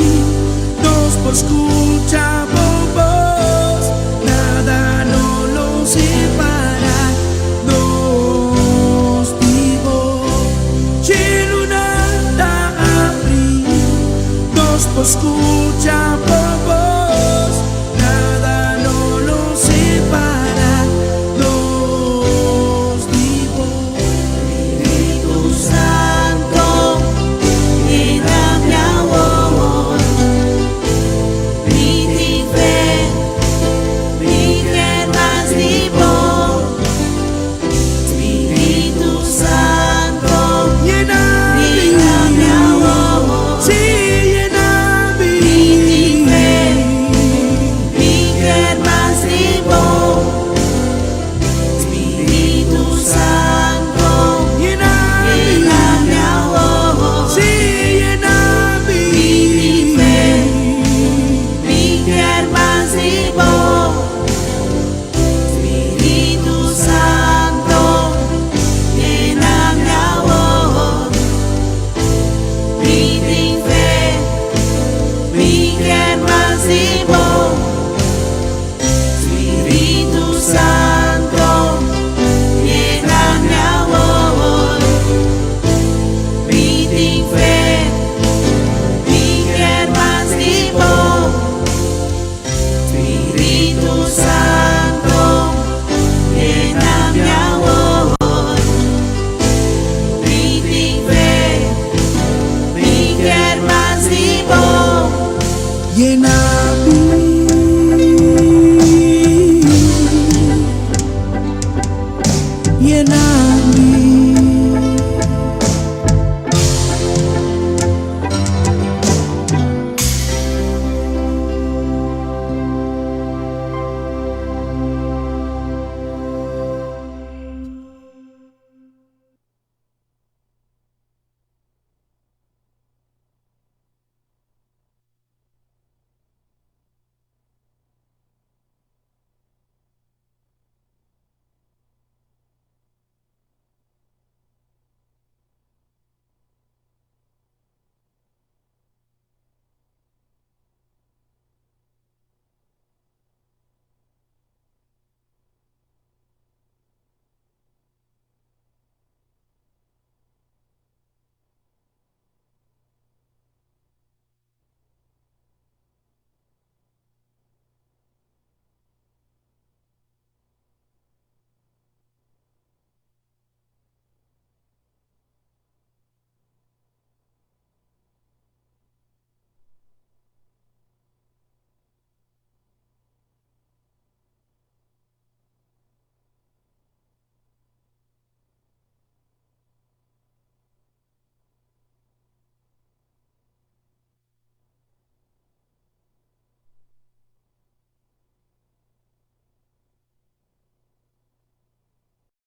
Spiritu Santo.